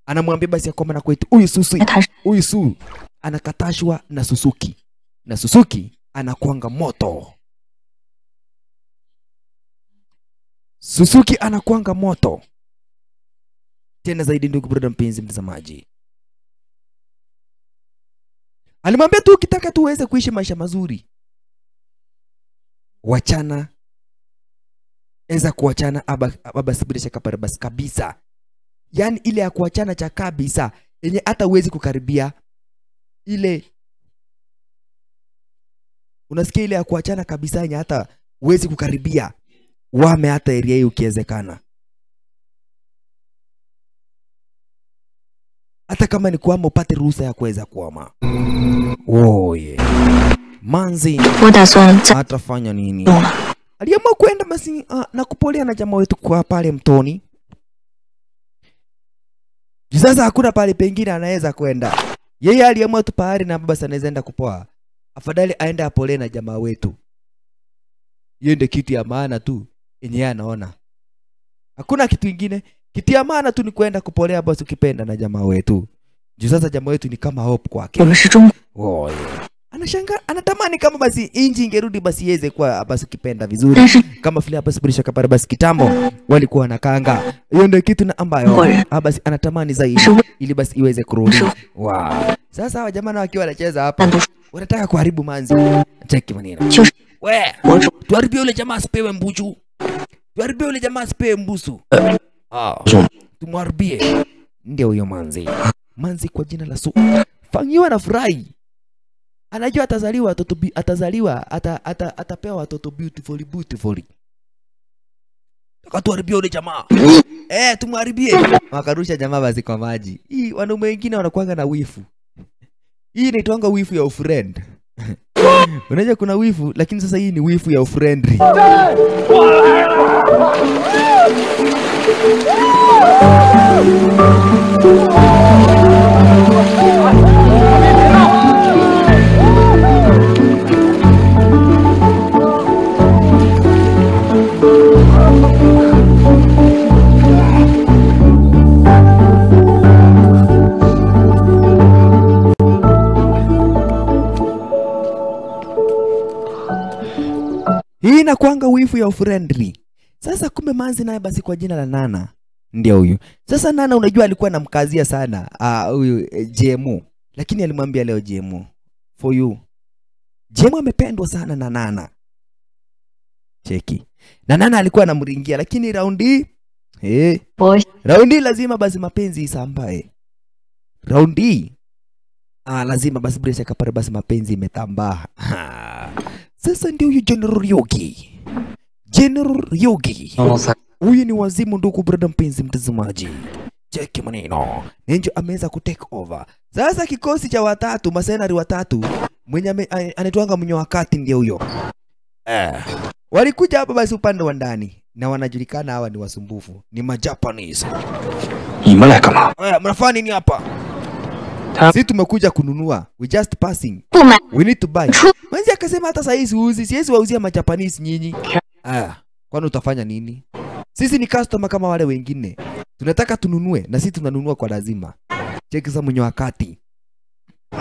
S1: Anamwambia basi ya kwamba na kwetu huyu Susu, huyu Su anakatashwa na Suzuki. Na Suzuki anakuanga moto. Suzuki anakuanga moto. Tena zaidi ndugu brother mpenzi mtazamaji. Alimwambia tu ukitaka tu uweze kuishi maisha mazuri, wachana, eza kuachana basi bila shaka basi kabisa. Yani ile ya kuachana cha kabisa yenye hata uwezi kukaribia ile, unasikia ile ya kuachana kabisa yenye hata uwezi kukaribia, wame hata area hii ukiwezekana. Hata kama ni kuama upate ruhusa ya kuweza kuama. Oh yeah. Manzi atafanya nini? Aliamua kwenda basi na kupolea na jamaa wetu kwa pale mtoni. Sasa hakuna pale pengine anaweza kwenda. Yeye aliamua tu pahali na baba anaweza enda kupoa. Afadhali aende apolee na jamaa wetu. Hiyo ndio kitu ya maana tu yenye anaona. Hakuna kitu kingine. Kitu ya maana tu ni kwenda kupolea basi ukipenda na jamaa wetu. Juu sasa jamaa wetu ni kama hope kwake. Oh yeah. Anashangaa, anatamani kama basi inji ingerudi basi iweze kuwa basi ukipenda vizuri. Kama vile basi bila shaka basi kitambo walikuwa wanakaanga. Hiyo ndio kitu na ambayo basi anatamani zaidi ili basi iweze kurudi. Wow. Sasa hawa jamaa wakiwa wanacheza hapa wanataka kuharibu manzi. Cheki maneno. We, tuharibie yule jamaa asipewe mbuchu. Tuharibie yule jamaa asipewe mbusu. Tumharibie. Ndio huyo manzi. Manzi kwa jina la Su. Fangiwa na furahi. Anajua atazaliwa watoto, atazaliwa atapewa watoto beautiful beautiful. Tukatuharibia yule jamaa. Tumharibie. Wakarusha jamaa basi kwa maji. Hii wanaume wengine wanakuanga na wifu. Hii inaitwanga wifu ya ufriend. Unajua kuna wifu, lakini sasa hii ni wifu ya ufriendly. Hii inakuanga wifu ya friendly. Sasa kumbe manzi naye basi kwa jina la Nana ndio huyu. Sasa Nana unajua alikuwa anamkazia sana huyu JMO. Lakini alimwambia leo JMO for you. JMO amependwa sana na Nana. Cheki. Na Nana alikuwa anamringia, lakini raundi raundi lazima basi mapenzi isambae. Raundi lazima basi bila shaka pale basi mapenzi imetambaa. Sasa ndio huyu General Yogi. General Yogi. Huyu ni wazimu ndugu brother mpenzi mtazamaji. Cheki maneno. Ninjo ameweza ku take over. Sasa kikosi cha watatu, masenari watatu, mwenye anaitwanga mnyo wakati ndio huyo. Walikuja hapa basi upande wa ndani na wanajulikana hawa ni wasumbufu, ni ma Japanese. Mnafanya nini hapa? Sisi tumekuja kununua. We just passing. We need to buy. Mwenzi akasema hata saa hizi siwezi wauzia ma Japanese nyinyi. Kwani utafanya nini? Sisi ni customer kama wale wengine. Tunataka tununue na sisi tunanunua kwa lazima. Cheki za mwenye wakati.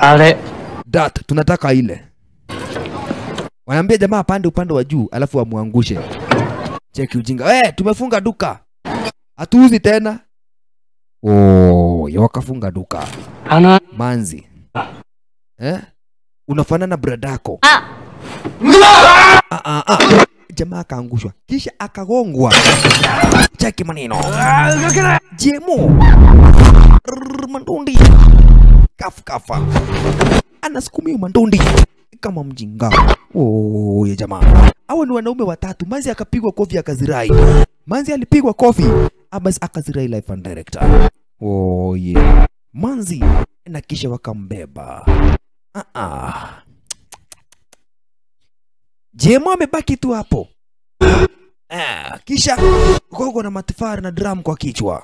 S1: Ale dat tunataka ile. Wanaambia jamaa apande upande wa juu alafu amuangushe. Cheki ujinga. Tumefunga duka. Hatuuzi tena. Oh, wakafunga duka. Manzi. Unafanana bradako. Jamaa akaangushwa. Kisha akagongwa. Cheki maneno. JMO. Mandundi. Kafa. Anasukumia mandundi kama mjinga. Oh, ya jamaa. Hawa ni wanaume watatu. Manzi akapigwa kofi akazirai. Manzi alipigwa kofi. Abas akazirai life and director. Oh yeah. Manzi na kisha wakambeba. JMO amebaki tu hapo. Kisha gogo na matofali na drum kwa kichwa.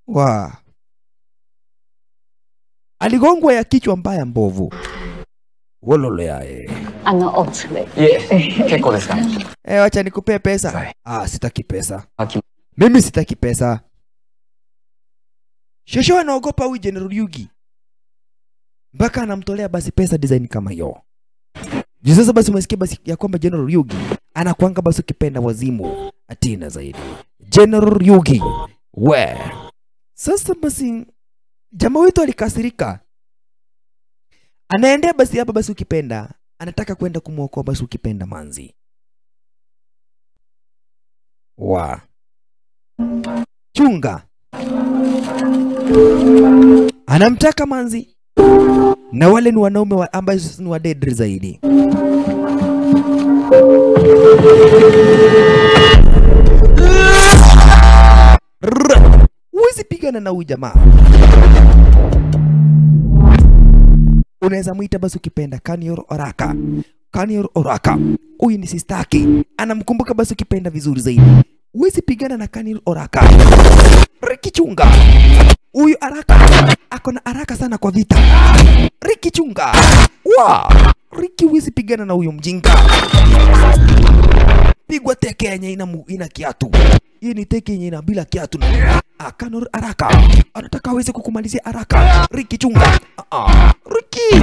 S1: Wa. Aligongwa ya kichwa mbaya mbovu. Wololo yae. Wacha nikupe pesa. Sitaki pesa. Mimi sitaki pesa. Shosho anaogopa huyu General Yugi. Mpaka anamtolea basi pesa design kama hiyo. Sasa basi umesikia basi ya kwamba General Yugi anakuanga basi ukipenda wazimu atina zaidi. General Yugi. We. Sasa basi jamaa wetu alikasirika. Anaendea basi hapa basi ukipenda, anataka kwenda kumuokoa basi ukipenda manzi. Wa. Chunga. Anamtaka manzi. Na wale ni wanaume wa ambao ni wa deadly zaidi. Huwezi pigana na huyu jamaa. Unaweza muita basi ukipenda Kanior Oraka. Kanior Oraka. Huyu ni sistaki. Anamkumbuka basi ukipenda vizuri zaidi. Huwezi pigana na Kanior Oraka. Riki chunga. Huyu Araka ako na haraka sana kwa vita. Riki chunga. Wa. Riki huwezi pigana na huyu mjinga. Pigwa teke yenye ina kiatu. Hii ni teke yenye ina bila kiatu. Kanior Araka anataka aweze kukumalizia haraka. Riki chunga. Riki.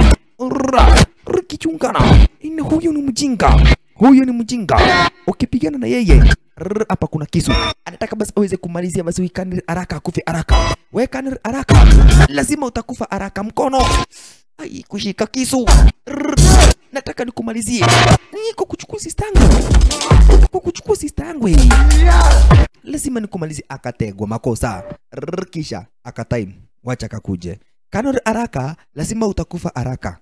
S1: Riki chunga na. Ine huyu ni mjinga. Huyu ni mjinga. Ukipigana na yeye hapa kuna kisu. Anataka basi aweze kumalizia basi huyu Kanior Araka akufe haraka. We Kanior Araka, lazima utakufa haraka. Mkono. Ai, kushika kisu. Nataka nikumalizie. Niko kuchukua sister yangu. Kuchukua sister yangu. Lazima nikumalizie. Akategwa makosa. Kisha akatime. Wacha kakuje. Kanior Araka, lazima utakufa haraka.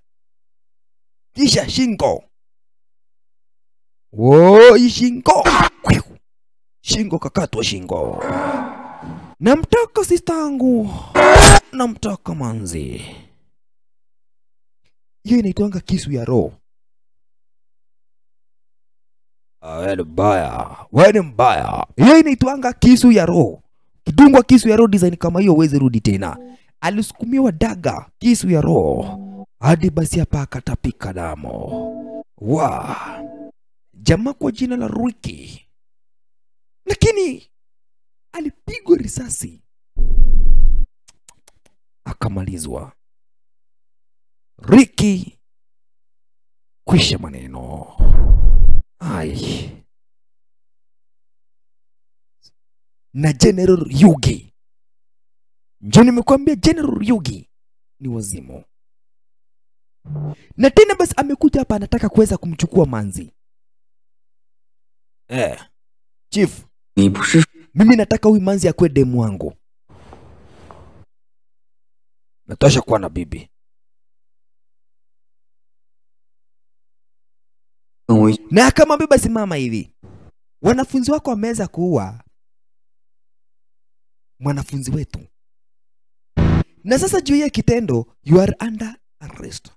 S1: Kisha shingo. Woi shingo. Shingo kakatwa shingo. Namtaka sistangu. Namtaka manzi. Hiyo inaitwanga kisu ya roho. Wewe ni mbaya. Wewe ni mbaya. Hiyo inaitwanga kisu ya roho. Kidungwa kisu ya roho design kama hiyo huwezi rudi tena. Alisukumiwa daga kisu ya roho hadi basi hapa akatapika damu. Wa jamaa kwa jina la Ricky, lakini alipigwa risasi akamalizwa. Ricky kwisha maneno. Ai. Na General Yugi. Njo nimekuambia General Yugi ni wazimu. Na tena basi amekuja hapa anataka kuweza kumchukua manzi. Chief, mimi nataka huyu manzi akuwe demu wangu. Natosha kuwa na bibi. Na akamwambia basi mama hivi, wanafunzi wako wameweza kuua mwanafunzi wetu. Na sasa juu ya kitendo, you are under arrest.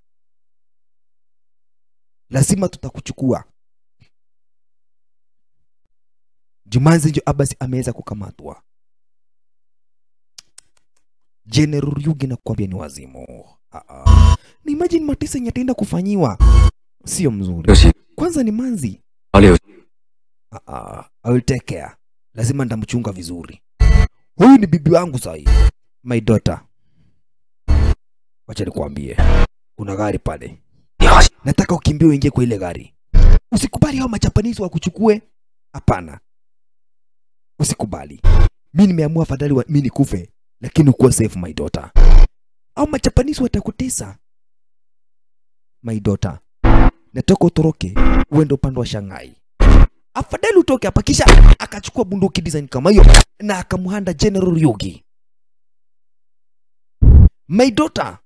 S1: Lazima tutakuchukua. Jumanzi njo abasi ameweza kukamatwa. General Yugi nakwambia ni wazimu. Ni imagine mateso yenye ataenda kufanyiwa. Sio mzuri. Kwanza ni manzi. I will take care. Lazima nitamchunga vizuri. Huyu ni bibi wangu sahi. My daughter. Wacha nikwambie. Kuna gari pale. Nataka ukimbie uingie kwa ile gari. Usikubali hao majapanese wakuchukue. Hapana. Usikubali. Mimi nimeamua afadhali mimi nikufe, lakini ukuwa safe my daughter. Hao majapanese watakutesa. My daughter. Nataka utoroke uende upande wa Shanghai. Afadhali utoke hapa. Kisha akachukua bunduki design kama hiyo na akamhanda General Yugi. My daughter,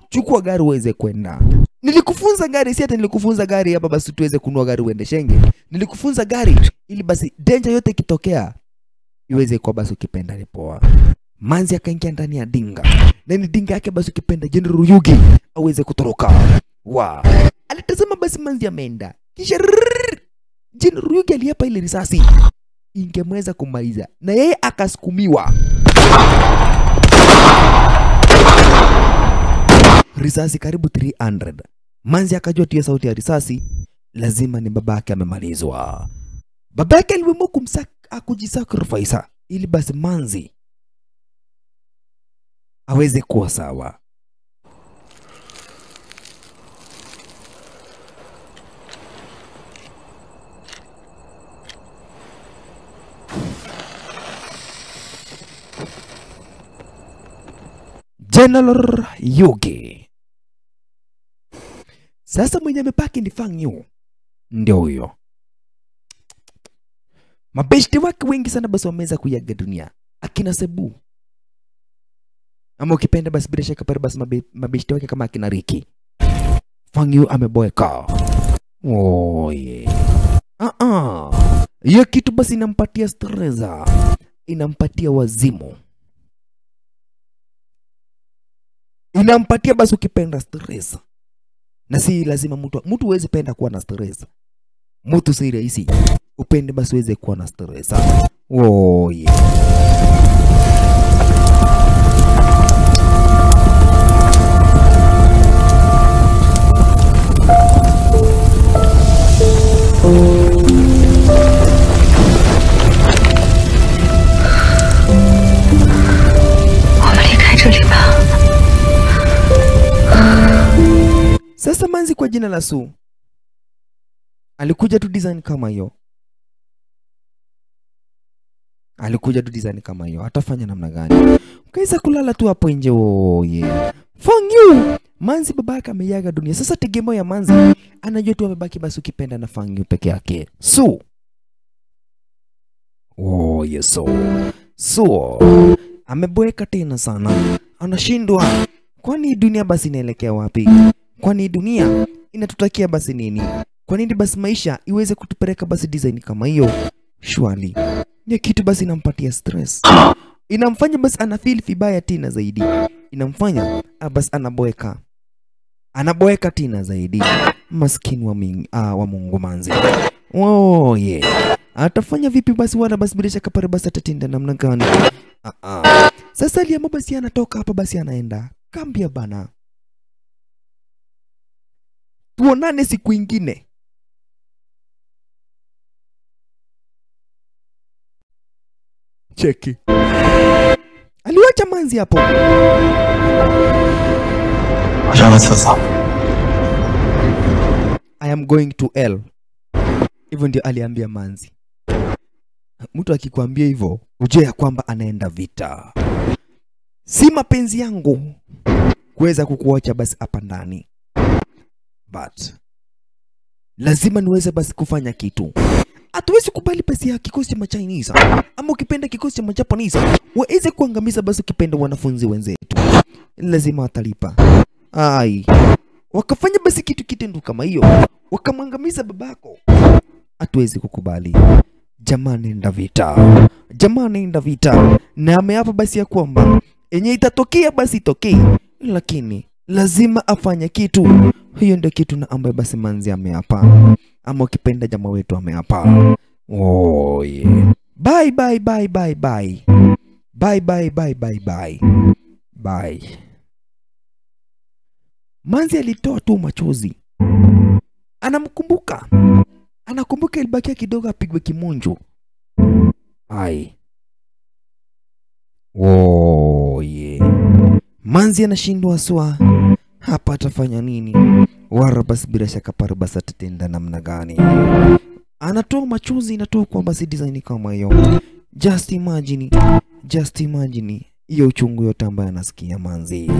S1: chukua gari uweze kwenda. Nilikufunza gari, si hata nilikufunza gari hapa basi tuweze kununua gari uende Shenge. Nilikufunza gari ili basi danger yote ikitokea iweze kuwa basi ukipenda ni poa. Manzi akaingia ndani ya dinga. Na ni dinga yake basi ukipenda General Yugi aweze kutoroka. Wa alitazama basi manzi ameenda. Kisha General Yugi aliapa ile risasi ingemweza kumaliza, na yeye akasukumiwa risasi karibu 300. Manzi akajua tia sauti ya risasi lazima ni babake amemalizwa. Babake aliamua kujisacrifice ili basi manzi aweze kuwa sawa. General Yugi. Sasa mwenye amepaki ni Fang Yu. Ndio huyo. Mabeshte wake wengi sana basi wameweza kuiaga dunia. Akina Sebu. Ama ukipenda basi bila shaka pale basi mabeshte wake kama akina Ricky. Fang Yu ameboeka. Oh yeah. Hiyo kitu basi inampatia stress. Inampatia wazimu. Inampatia basi ukipenda stress. Na si lazima mtu uweze penda kuwa na stress. Mtu si rahisi upende basi uweze kuwa na stress. Oh yeah. Sasa manzi kwa jina la Su alikuja tu design kama hiyo. Alikuja tu design kama hiyo. Atafanya namna gani? Ukaweza kulala tu hapo nje. Oh yeah. Fang Yu. Manzi babaka ameiaga dunia. Sasa tegemeo ya manzi anajua tu amebaki basi ukipenda na Fang Yu peke yake. Su. Oh yes so. So ameboeka tena sana. Anashindwa. Kwani dunia basi inaelekea wapi? Kwani dunia inatutakia basi nini? Kwa nini basi maisha iweze kutupeleka basi design kama hiyo? Shwali. Ni kitu basi inampatia stress. Inamfanya basi anafeel vibaya tena zaidi. Inamfanya basi anaboeka. Anaboeka tena zaidi. Maskini wa Mungu manzi. Oh yeah. Atafanya vipi basi wala basi bila shaka pale basi atatenda namna gani? Sasa aliamua basi anatoka hapa basi anaenda kambia bana. Tuonane siku ingine. Cheki. Aliwacha manzi hapo. I am going to L. Hivyo ndio aliambia manzi. Mtu akikwambia hivyo, ujue ya kwamba anaenda vita. Si mapenzi yangu kuweza kukuacha basi hapa ndani. But lazima niweze basi kufanya kitu. Hatuwezi kubali basi ya kikosi cha Chinese ama ukipenda kikosi cha Japanese waweze kuangamiza basi ukipenda wanafunzi wenzetu. Lazima watalipa. Ai. Wakafanya basi kitu kitendo kama hiyo, wakamwangamiza babako. Hatuwezi kukubali. Jamani nenda vita. Jamani nenda vita. Na ameapa basi ya kwamba yenye itatokea basi itokee, lakini lazima afanye kitu. Hiyo ndio kitu na ambaye basi manzi ameapa. Ama ukipenda jamaa wetu ameapa. Oh yeah. Bye bye bye bye bye. Bye bye bye bye bye. Bye. Manzi alitoa tu machozi. Anamkumbuka. Anakumbuka ilibakia kidogo apigwe kimonjo. Ai. Oh yeah. Manzi anashindwa swa. Hapa atafanya nini? Wara basi bila shaka pale basi atatenda namna gani? Anatoa machozi, inatoa kwa basi design kama hiyo. Just imagine. Just imagine hiyo uchungu yote ambayo anasikia manzi.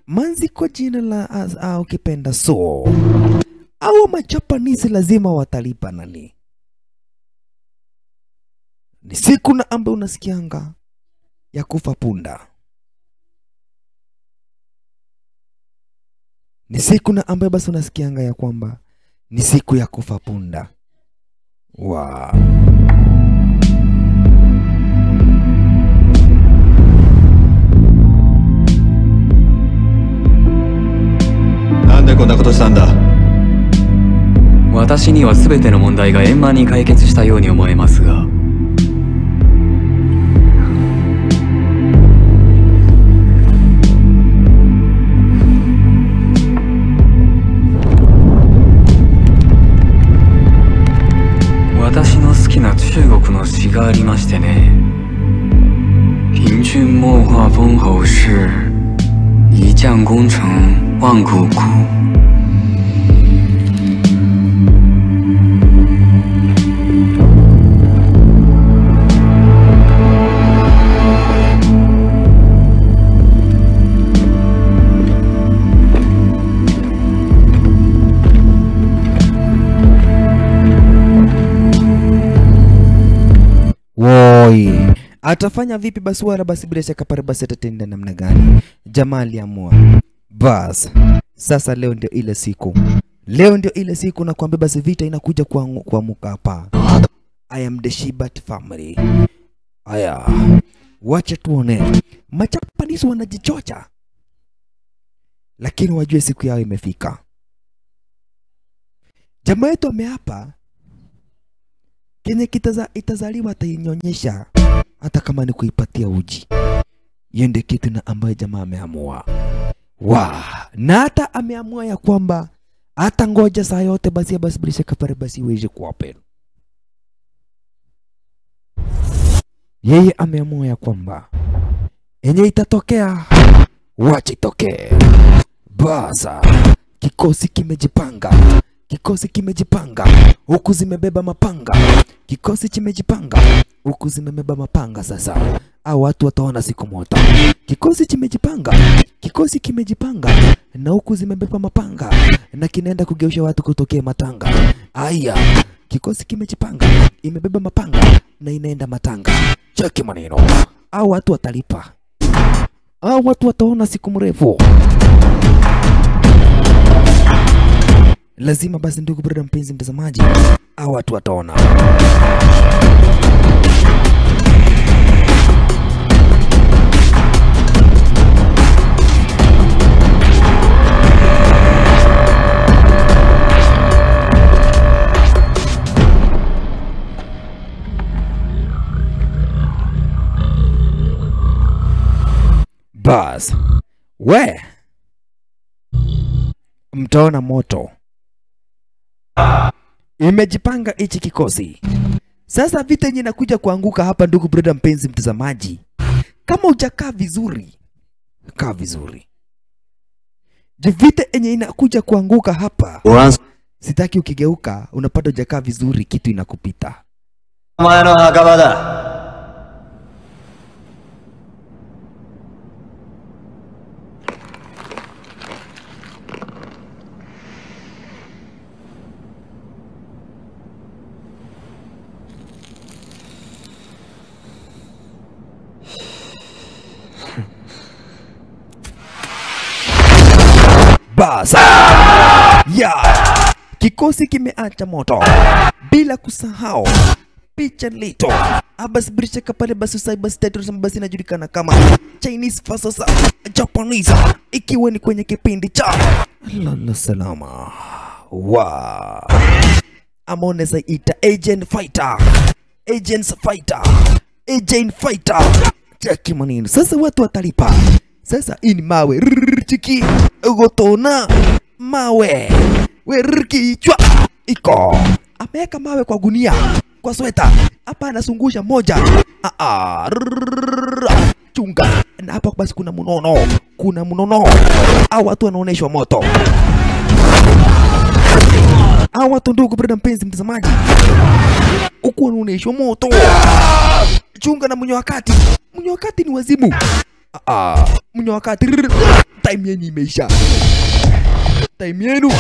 S1: Manzi kwa jina la ukipenda so. Au majapanese lazima watalipa nani? Ni siku na ambayo unasikianga ya kufa punda. Ni siku na ambayo basi unasikianga ya kwamba ni siku ya kufa punda. Wow.
S5: 私には全ての問題が円満に解決したように思えますが。私の好きな中国の詩がありましてね。平君莫话封侯事，一将功成万骨枯。
S1: Woi, atafanya vipi basi wala basi bila shaka pale basi atatenda namna gani? Jamaa aliamua. Bas, sasa leo ndio ile siku. Leo ndio ile siku na kuambia basi vita inakuja kuamuka hapa. I am the Shibat family. Aya, wacha tuone. Majapanese wanajichocha, lakini wajue siku yao imefika. Jamaa yetu ameapa kenye itazaliwa atainyonyesha hata kama ni kuipatia uji. Hiyo ndio kitu na ambayo jamaa ameamua. Wa, na hata ameamua ya kwamba hata ngoja saa yote basi basi bila shaka pale basi iweze kuwapen. Yeye ameamua ya kwamba enye itatokea wacha itokee. Basa, kikosi kimejipanga. Kikosi kimejipanga huku zimebeba mapanga. Kikosi kimejipanga huku zimebeba mapanga. Sasa au watu wataona siku moja. Kikosi kimejipanga, kikosi kimejipanga na huku zimebeba mapanga na kinaenda kugeusha watu kutokea matanga. Aya, kikosi kimejipanga, imebeba mapanga na inaenda matanga. Cheki maneno. Au watu watalipa. Au watu wataona siku mrefu. Lazima basi ndugu brother mpenzi mtazamaji, au watu wataona. Bas. We. Mtaona moto. Imejipanga hichi kikosi. Sasa vita yenye inakuja kuanguka hapa, ndugu brother mpenzi mtazamaji. Kama hujakaa vizuri, kaa vizuri. Vita yenye inakuja kuanguka hapa. Sitaki ukigeuka unapata hujakaa vizuri, kitu inakupita. Basa. Ya. Kikosi kimeacha moto. Bila kusahau picha lito. Abas brisha kapale basu cyber status basi inajulikana kama Chinese versus Japanese, ikiwa ni kwenye kipindi cha Lala Salama. Wa. Amone zaita Agent Fighter. Agents Fighter. Agent Fighter. Cheki maneno. Sasa watu watalipa. Sasa hii ni mawe. Chiki gotona mawe. We kichwa iko. Ameweka mawe kwa gunia, kwa sweta. Hapa anasungusha moja. Chunga. Na hapa basi kuna munono. Kuna munono. Hao watu wanaoneshwa moto. Hao watu ndugu brother mpenzi mtazamaji, huku wanaoneshwa moto. Chunga na mwenye wakati. Mwenye wakati ni wazimu. Mwenye wakati time yenu imeisha. Time yenu.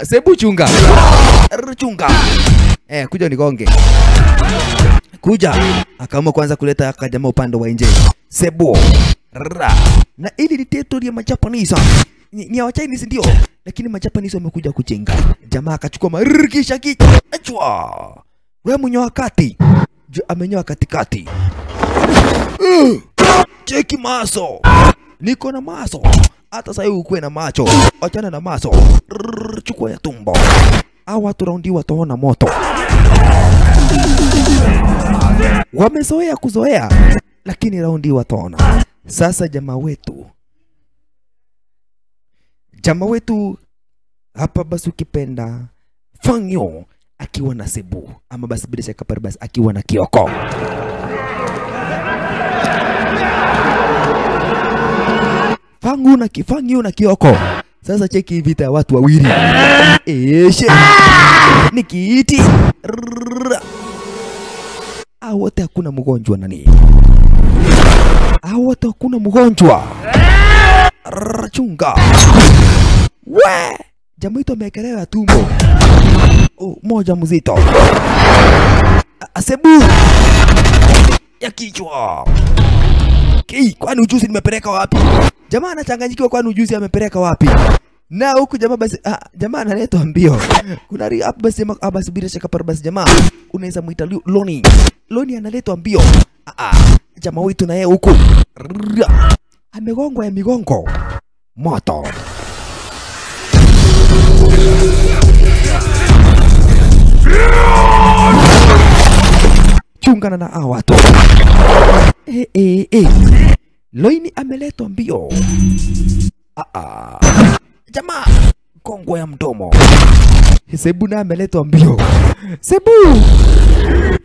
S1: Sebu chunga. Chunga. Kuja nigonge. Kuja. Akaamua kwanza kuleta kajamaa upande wa nje. Sebu. Na ili ni territory ya Majapanese. Ni ya Chinese ndio, lakini Majapanese wamekuja kujenga. Jamaa akachukua marikisha kichwa. Wewe mwenye wakati. Amenyoa katikati. Cheki maso. Niko na maso. Hata sasa ukuwe na macho. Achana na maso. Chukua ya tumbo. Hawa watu raundi wataona moto. Wamezoea kuzoea, lakini raundi wataona. Sasa jamaa wetu. Jamaa wetu hapa basi ukipenda Fangyo akiwa na Sebu, ama basi bila shaka pale basi akiwa na Kyoko. Fangu na Fangyo na Kyoko. Sasa cheki vita ya watu wawili. Eshe. Nikiiti. Hao wote hakuna mgonjwa nani. Hao wote hakuna mgonjwa. Chunga. We! Jamaa yetu ameekelewa tumbo. Oh, moja mzito. Asebu. Ya kichwa. Kwani ujuzi nimepeleka wapi? Jamaa anachanganyikiwa kwani ujuzi amepeleka wapi? Na huku jamaa basi jamaa analetwa mbio. Kuna hapa basi basi bila shaka pale basi jamaa unaweza muita Loni. Loni analetwa mbio. Jamaa wetu na yeye huku amegongwa ya migongo. Moto. Chungana na hawa watu. Loini ameletwa mbio. Jamaa kongwa ya mdomo. Sebu na ameletwa mbio. Sebu.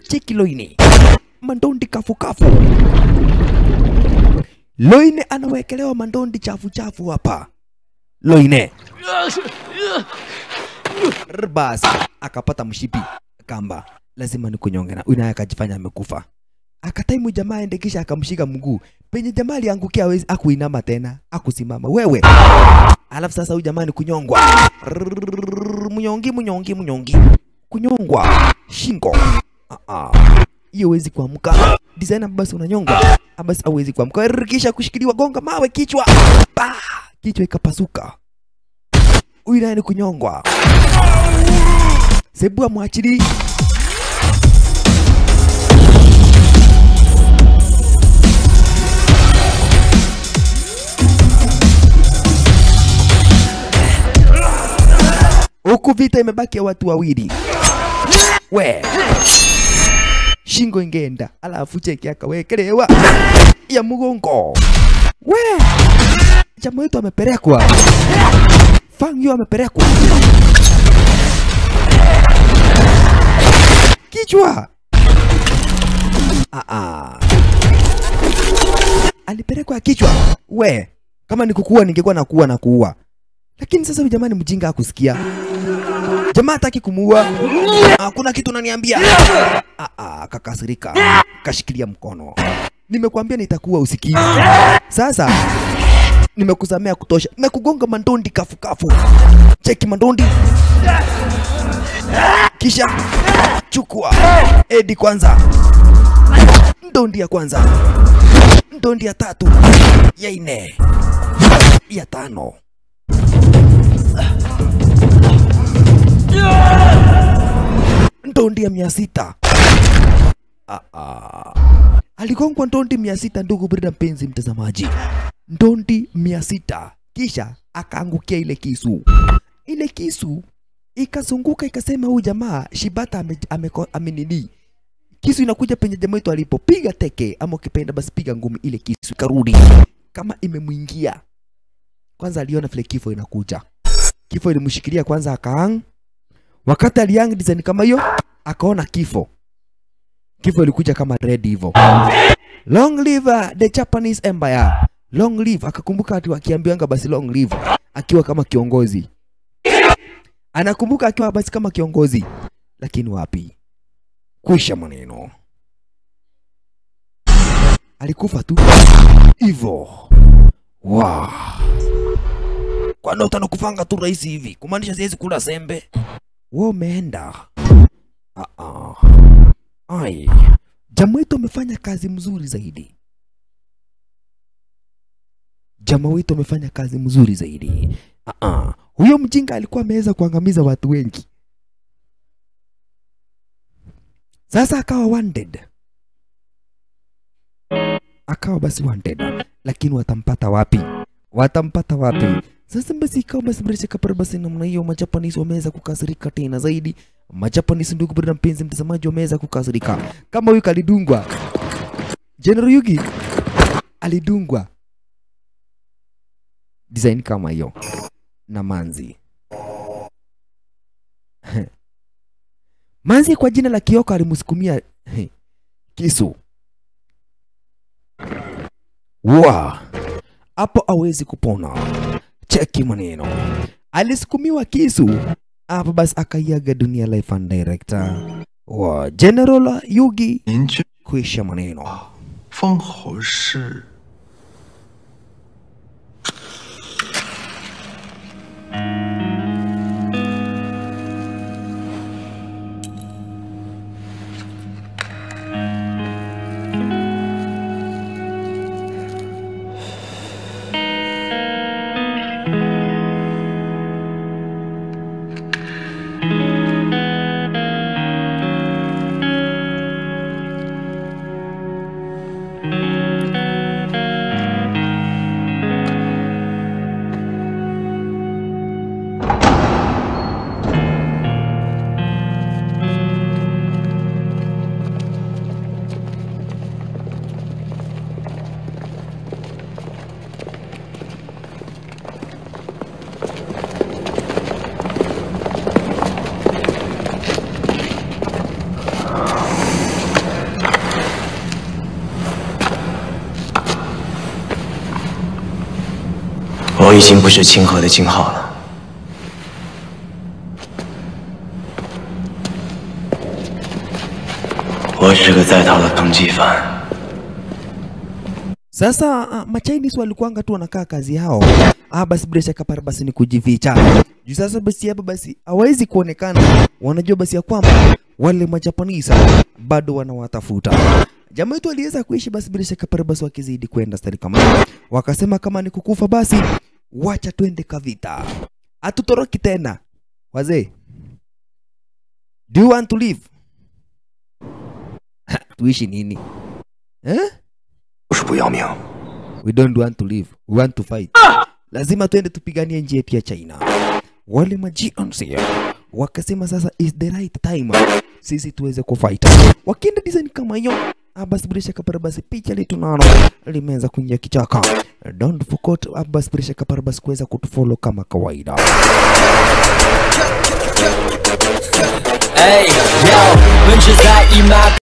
S1: Cheki Loini. Mandondi kafu kafu. Loine anawekelewa mandondi chafu chafu hapa. Loine. Bas akapata mshipi kamba. Lazima nikunyonge na huyu naye akajifanya amekufa. Akataimu jamaa aende kisha akamshika mguu. Penye jamaa aliangukia hawezi akuinama tena, akusimama wewe. Alafu sasa huyu jamaa ni kunyongwa. Mnyongi mnyongi mnyongi. Kunyongwa shingo. Hiyo huwezi kuamka. Designer basi unanyongwa. Basi hawezi kuamka. Kisha kushikiliwa gonga mawe kichwa. Bah! Kichwa ikapasuka. Huyu naye ni kunyongwa. Sebu amwachili. Huku vita imebaki ya watu wawili. We. Shingo ingeenda. Alafu cheki akawekelewa ya mgongo. We! Jamaa wetu amepelekwa. Fang Yu amepelekwa. Kichwa. Alipelekwa kichwa. We, kama nikukuua ningekuwa nakuua na kuua. Lakini sasa huyu jamani mjinga hakusikia. Jamaa hataki kumuua. Hakuna kitu unaniambia. Kakasirika. Kashikilia mkono. Nimekuambia nitakuua usikii. Sasa nimekusamea kutosha. Nimekugonga mandondi kafu kafu. Cheki mandondi. Kisha chukua Edi kwanza. Ndondi ya kwanza. Ndondi ya tatu. Ya nne. Ya tano. Ndondi ya 600. Aligongwa ndondi 600 ndugu brida mpenzi mtazamaji. Ndondi 600. Kisha akaangukia ile kisu. Ile kisu ikazunguka ikasema huyu jamaa Shibata amenini. Kisu inakuja penye jamaa wetu alipo. Piga teke ama ukipenda basi piga ngumi, ile kisu karudi kama imemuingia. Kwanza aliona vile kifo inakuja. Kifo ilimshikilia kwanza akaang. Wakati aliang design kama hiyo akaona kifo. Kifo ilikuja kama red hivyo. Long live the Japanese Empire. Long live. Akakumbuka ati wakiambiwanga basi long live akiwa kama kiongozi. Anakumbuka akiwa basi kama kiongozi. Lakini wapi? Kuisha maneno. Alikufa tu hivyo. Wow. Kwani utanakufanga tu rahisi hivi? Kumaanisha siwezi kula sembe. Wewe umeenda. Ai. Jamaa wetu amefanya kazi mzuri zaidi. Jamaa wetu amefanya kazi mzuri zaidi. Huyo mjinga alikuwa ameweza kuangamiza watu wengi. Sasa akawa wanted. Akawa basi wanted. Lakini watampata wapi? Watampata wapi? Sasa basi ikawa basi mresha kapara basi namna hiyo Majapanese wameweza kukasirika tena zaidi. Majapanese ndugu brother mpenzi mtazamaji wameweza kukasirika. Kama huyu kalidungwa. General Yugi alidungwa. Design kama hiyo na manzi. Manzi kwa jina la Kyoko alimsukumia kisu. Wa hapo hawezi kupona. Cheki maneno. Alisukumiwa kisu hapo basi akaiaga dunia life and director. Wa General Yugi kuisha maneno.
S2: 封侯是
S10: 我已经不是清河的金浩了。我是个在逃的通缉犯。
S1: Sasa Machinese walikuanga tu wanakaa kazi yao. Basi bila shaka pale basi ni kujificha. Juu sasa basi hapa basi hawezi kuonekana. Wanajua basi ya kwamba wale Majapanese bado wanawatafuta. Jamaa wetu aliweza kuishi basi bila shaka pale basi wakizidi kwenda stari kama. Wakasema kama ni kukufa basi wacha twende kavita. Hatutoroki tena. Wazee, do you want to live? Tuishi nini? Eh? We don't want to live. We want to fight. Lazima twende tupiganie nchi yetu ya China. Wale ma GNC Wakasema sasa is the right time sisi tuweze kufight. Wakienda design kama hiyo, basi bila shaka pale basi picha letu nalo limeanza kuingia kichaka. Don't forget basi bila shaka pale basi kuweza kutufollow kama kawaida.
S11: Hey, yo, 文字在一马。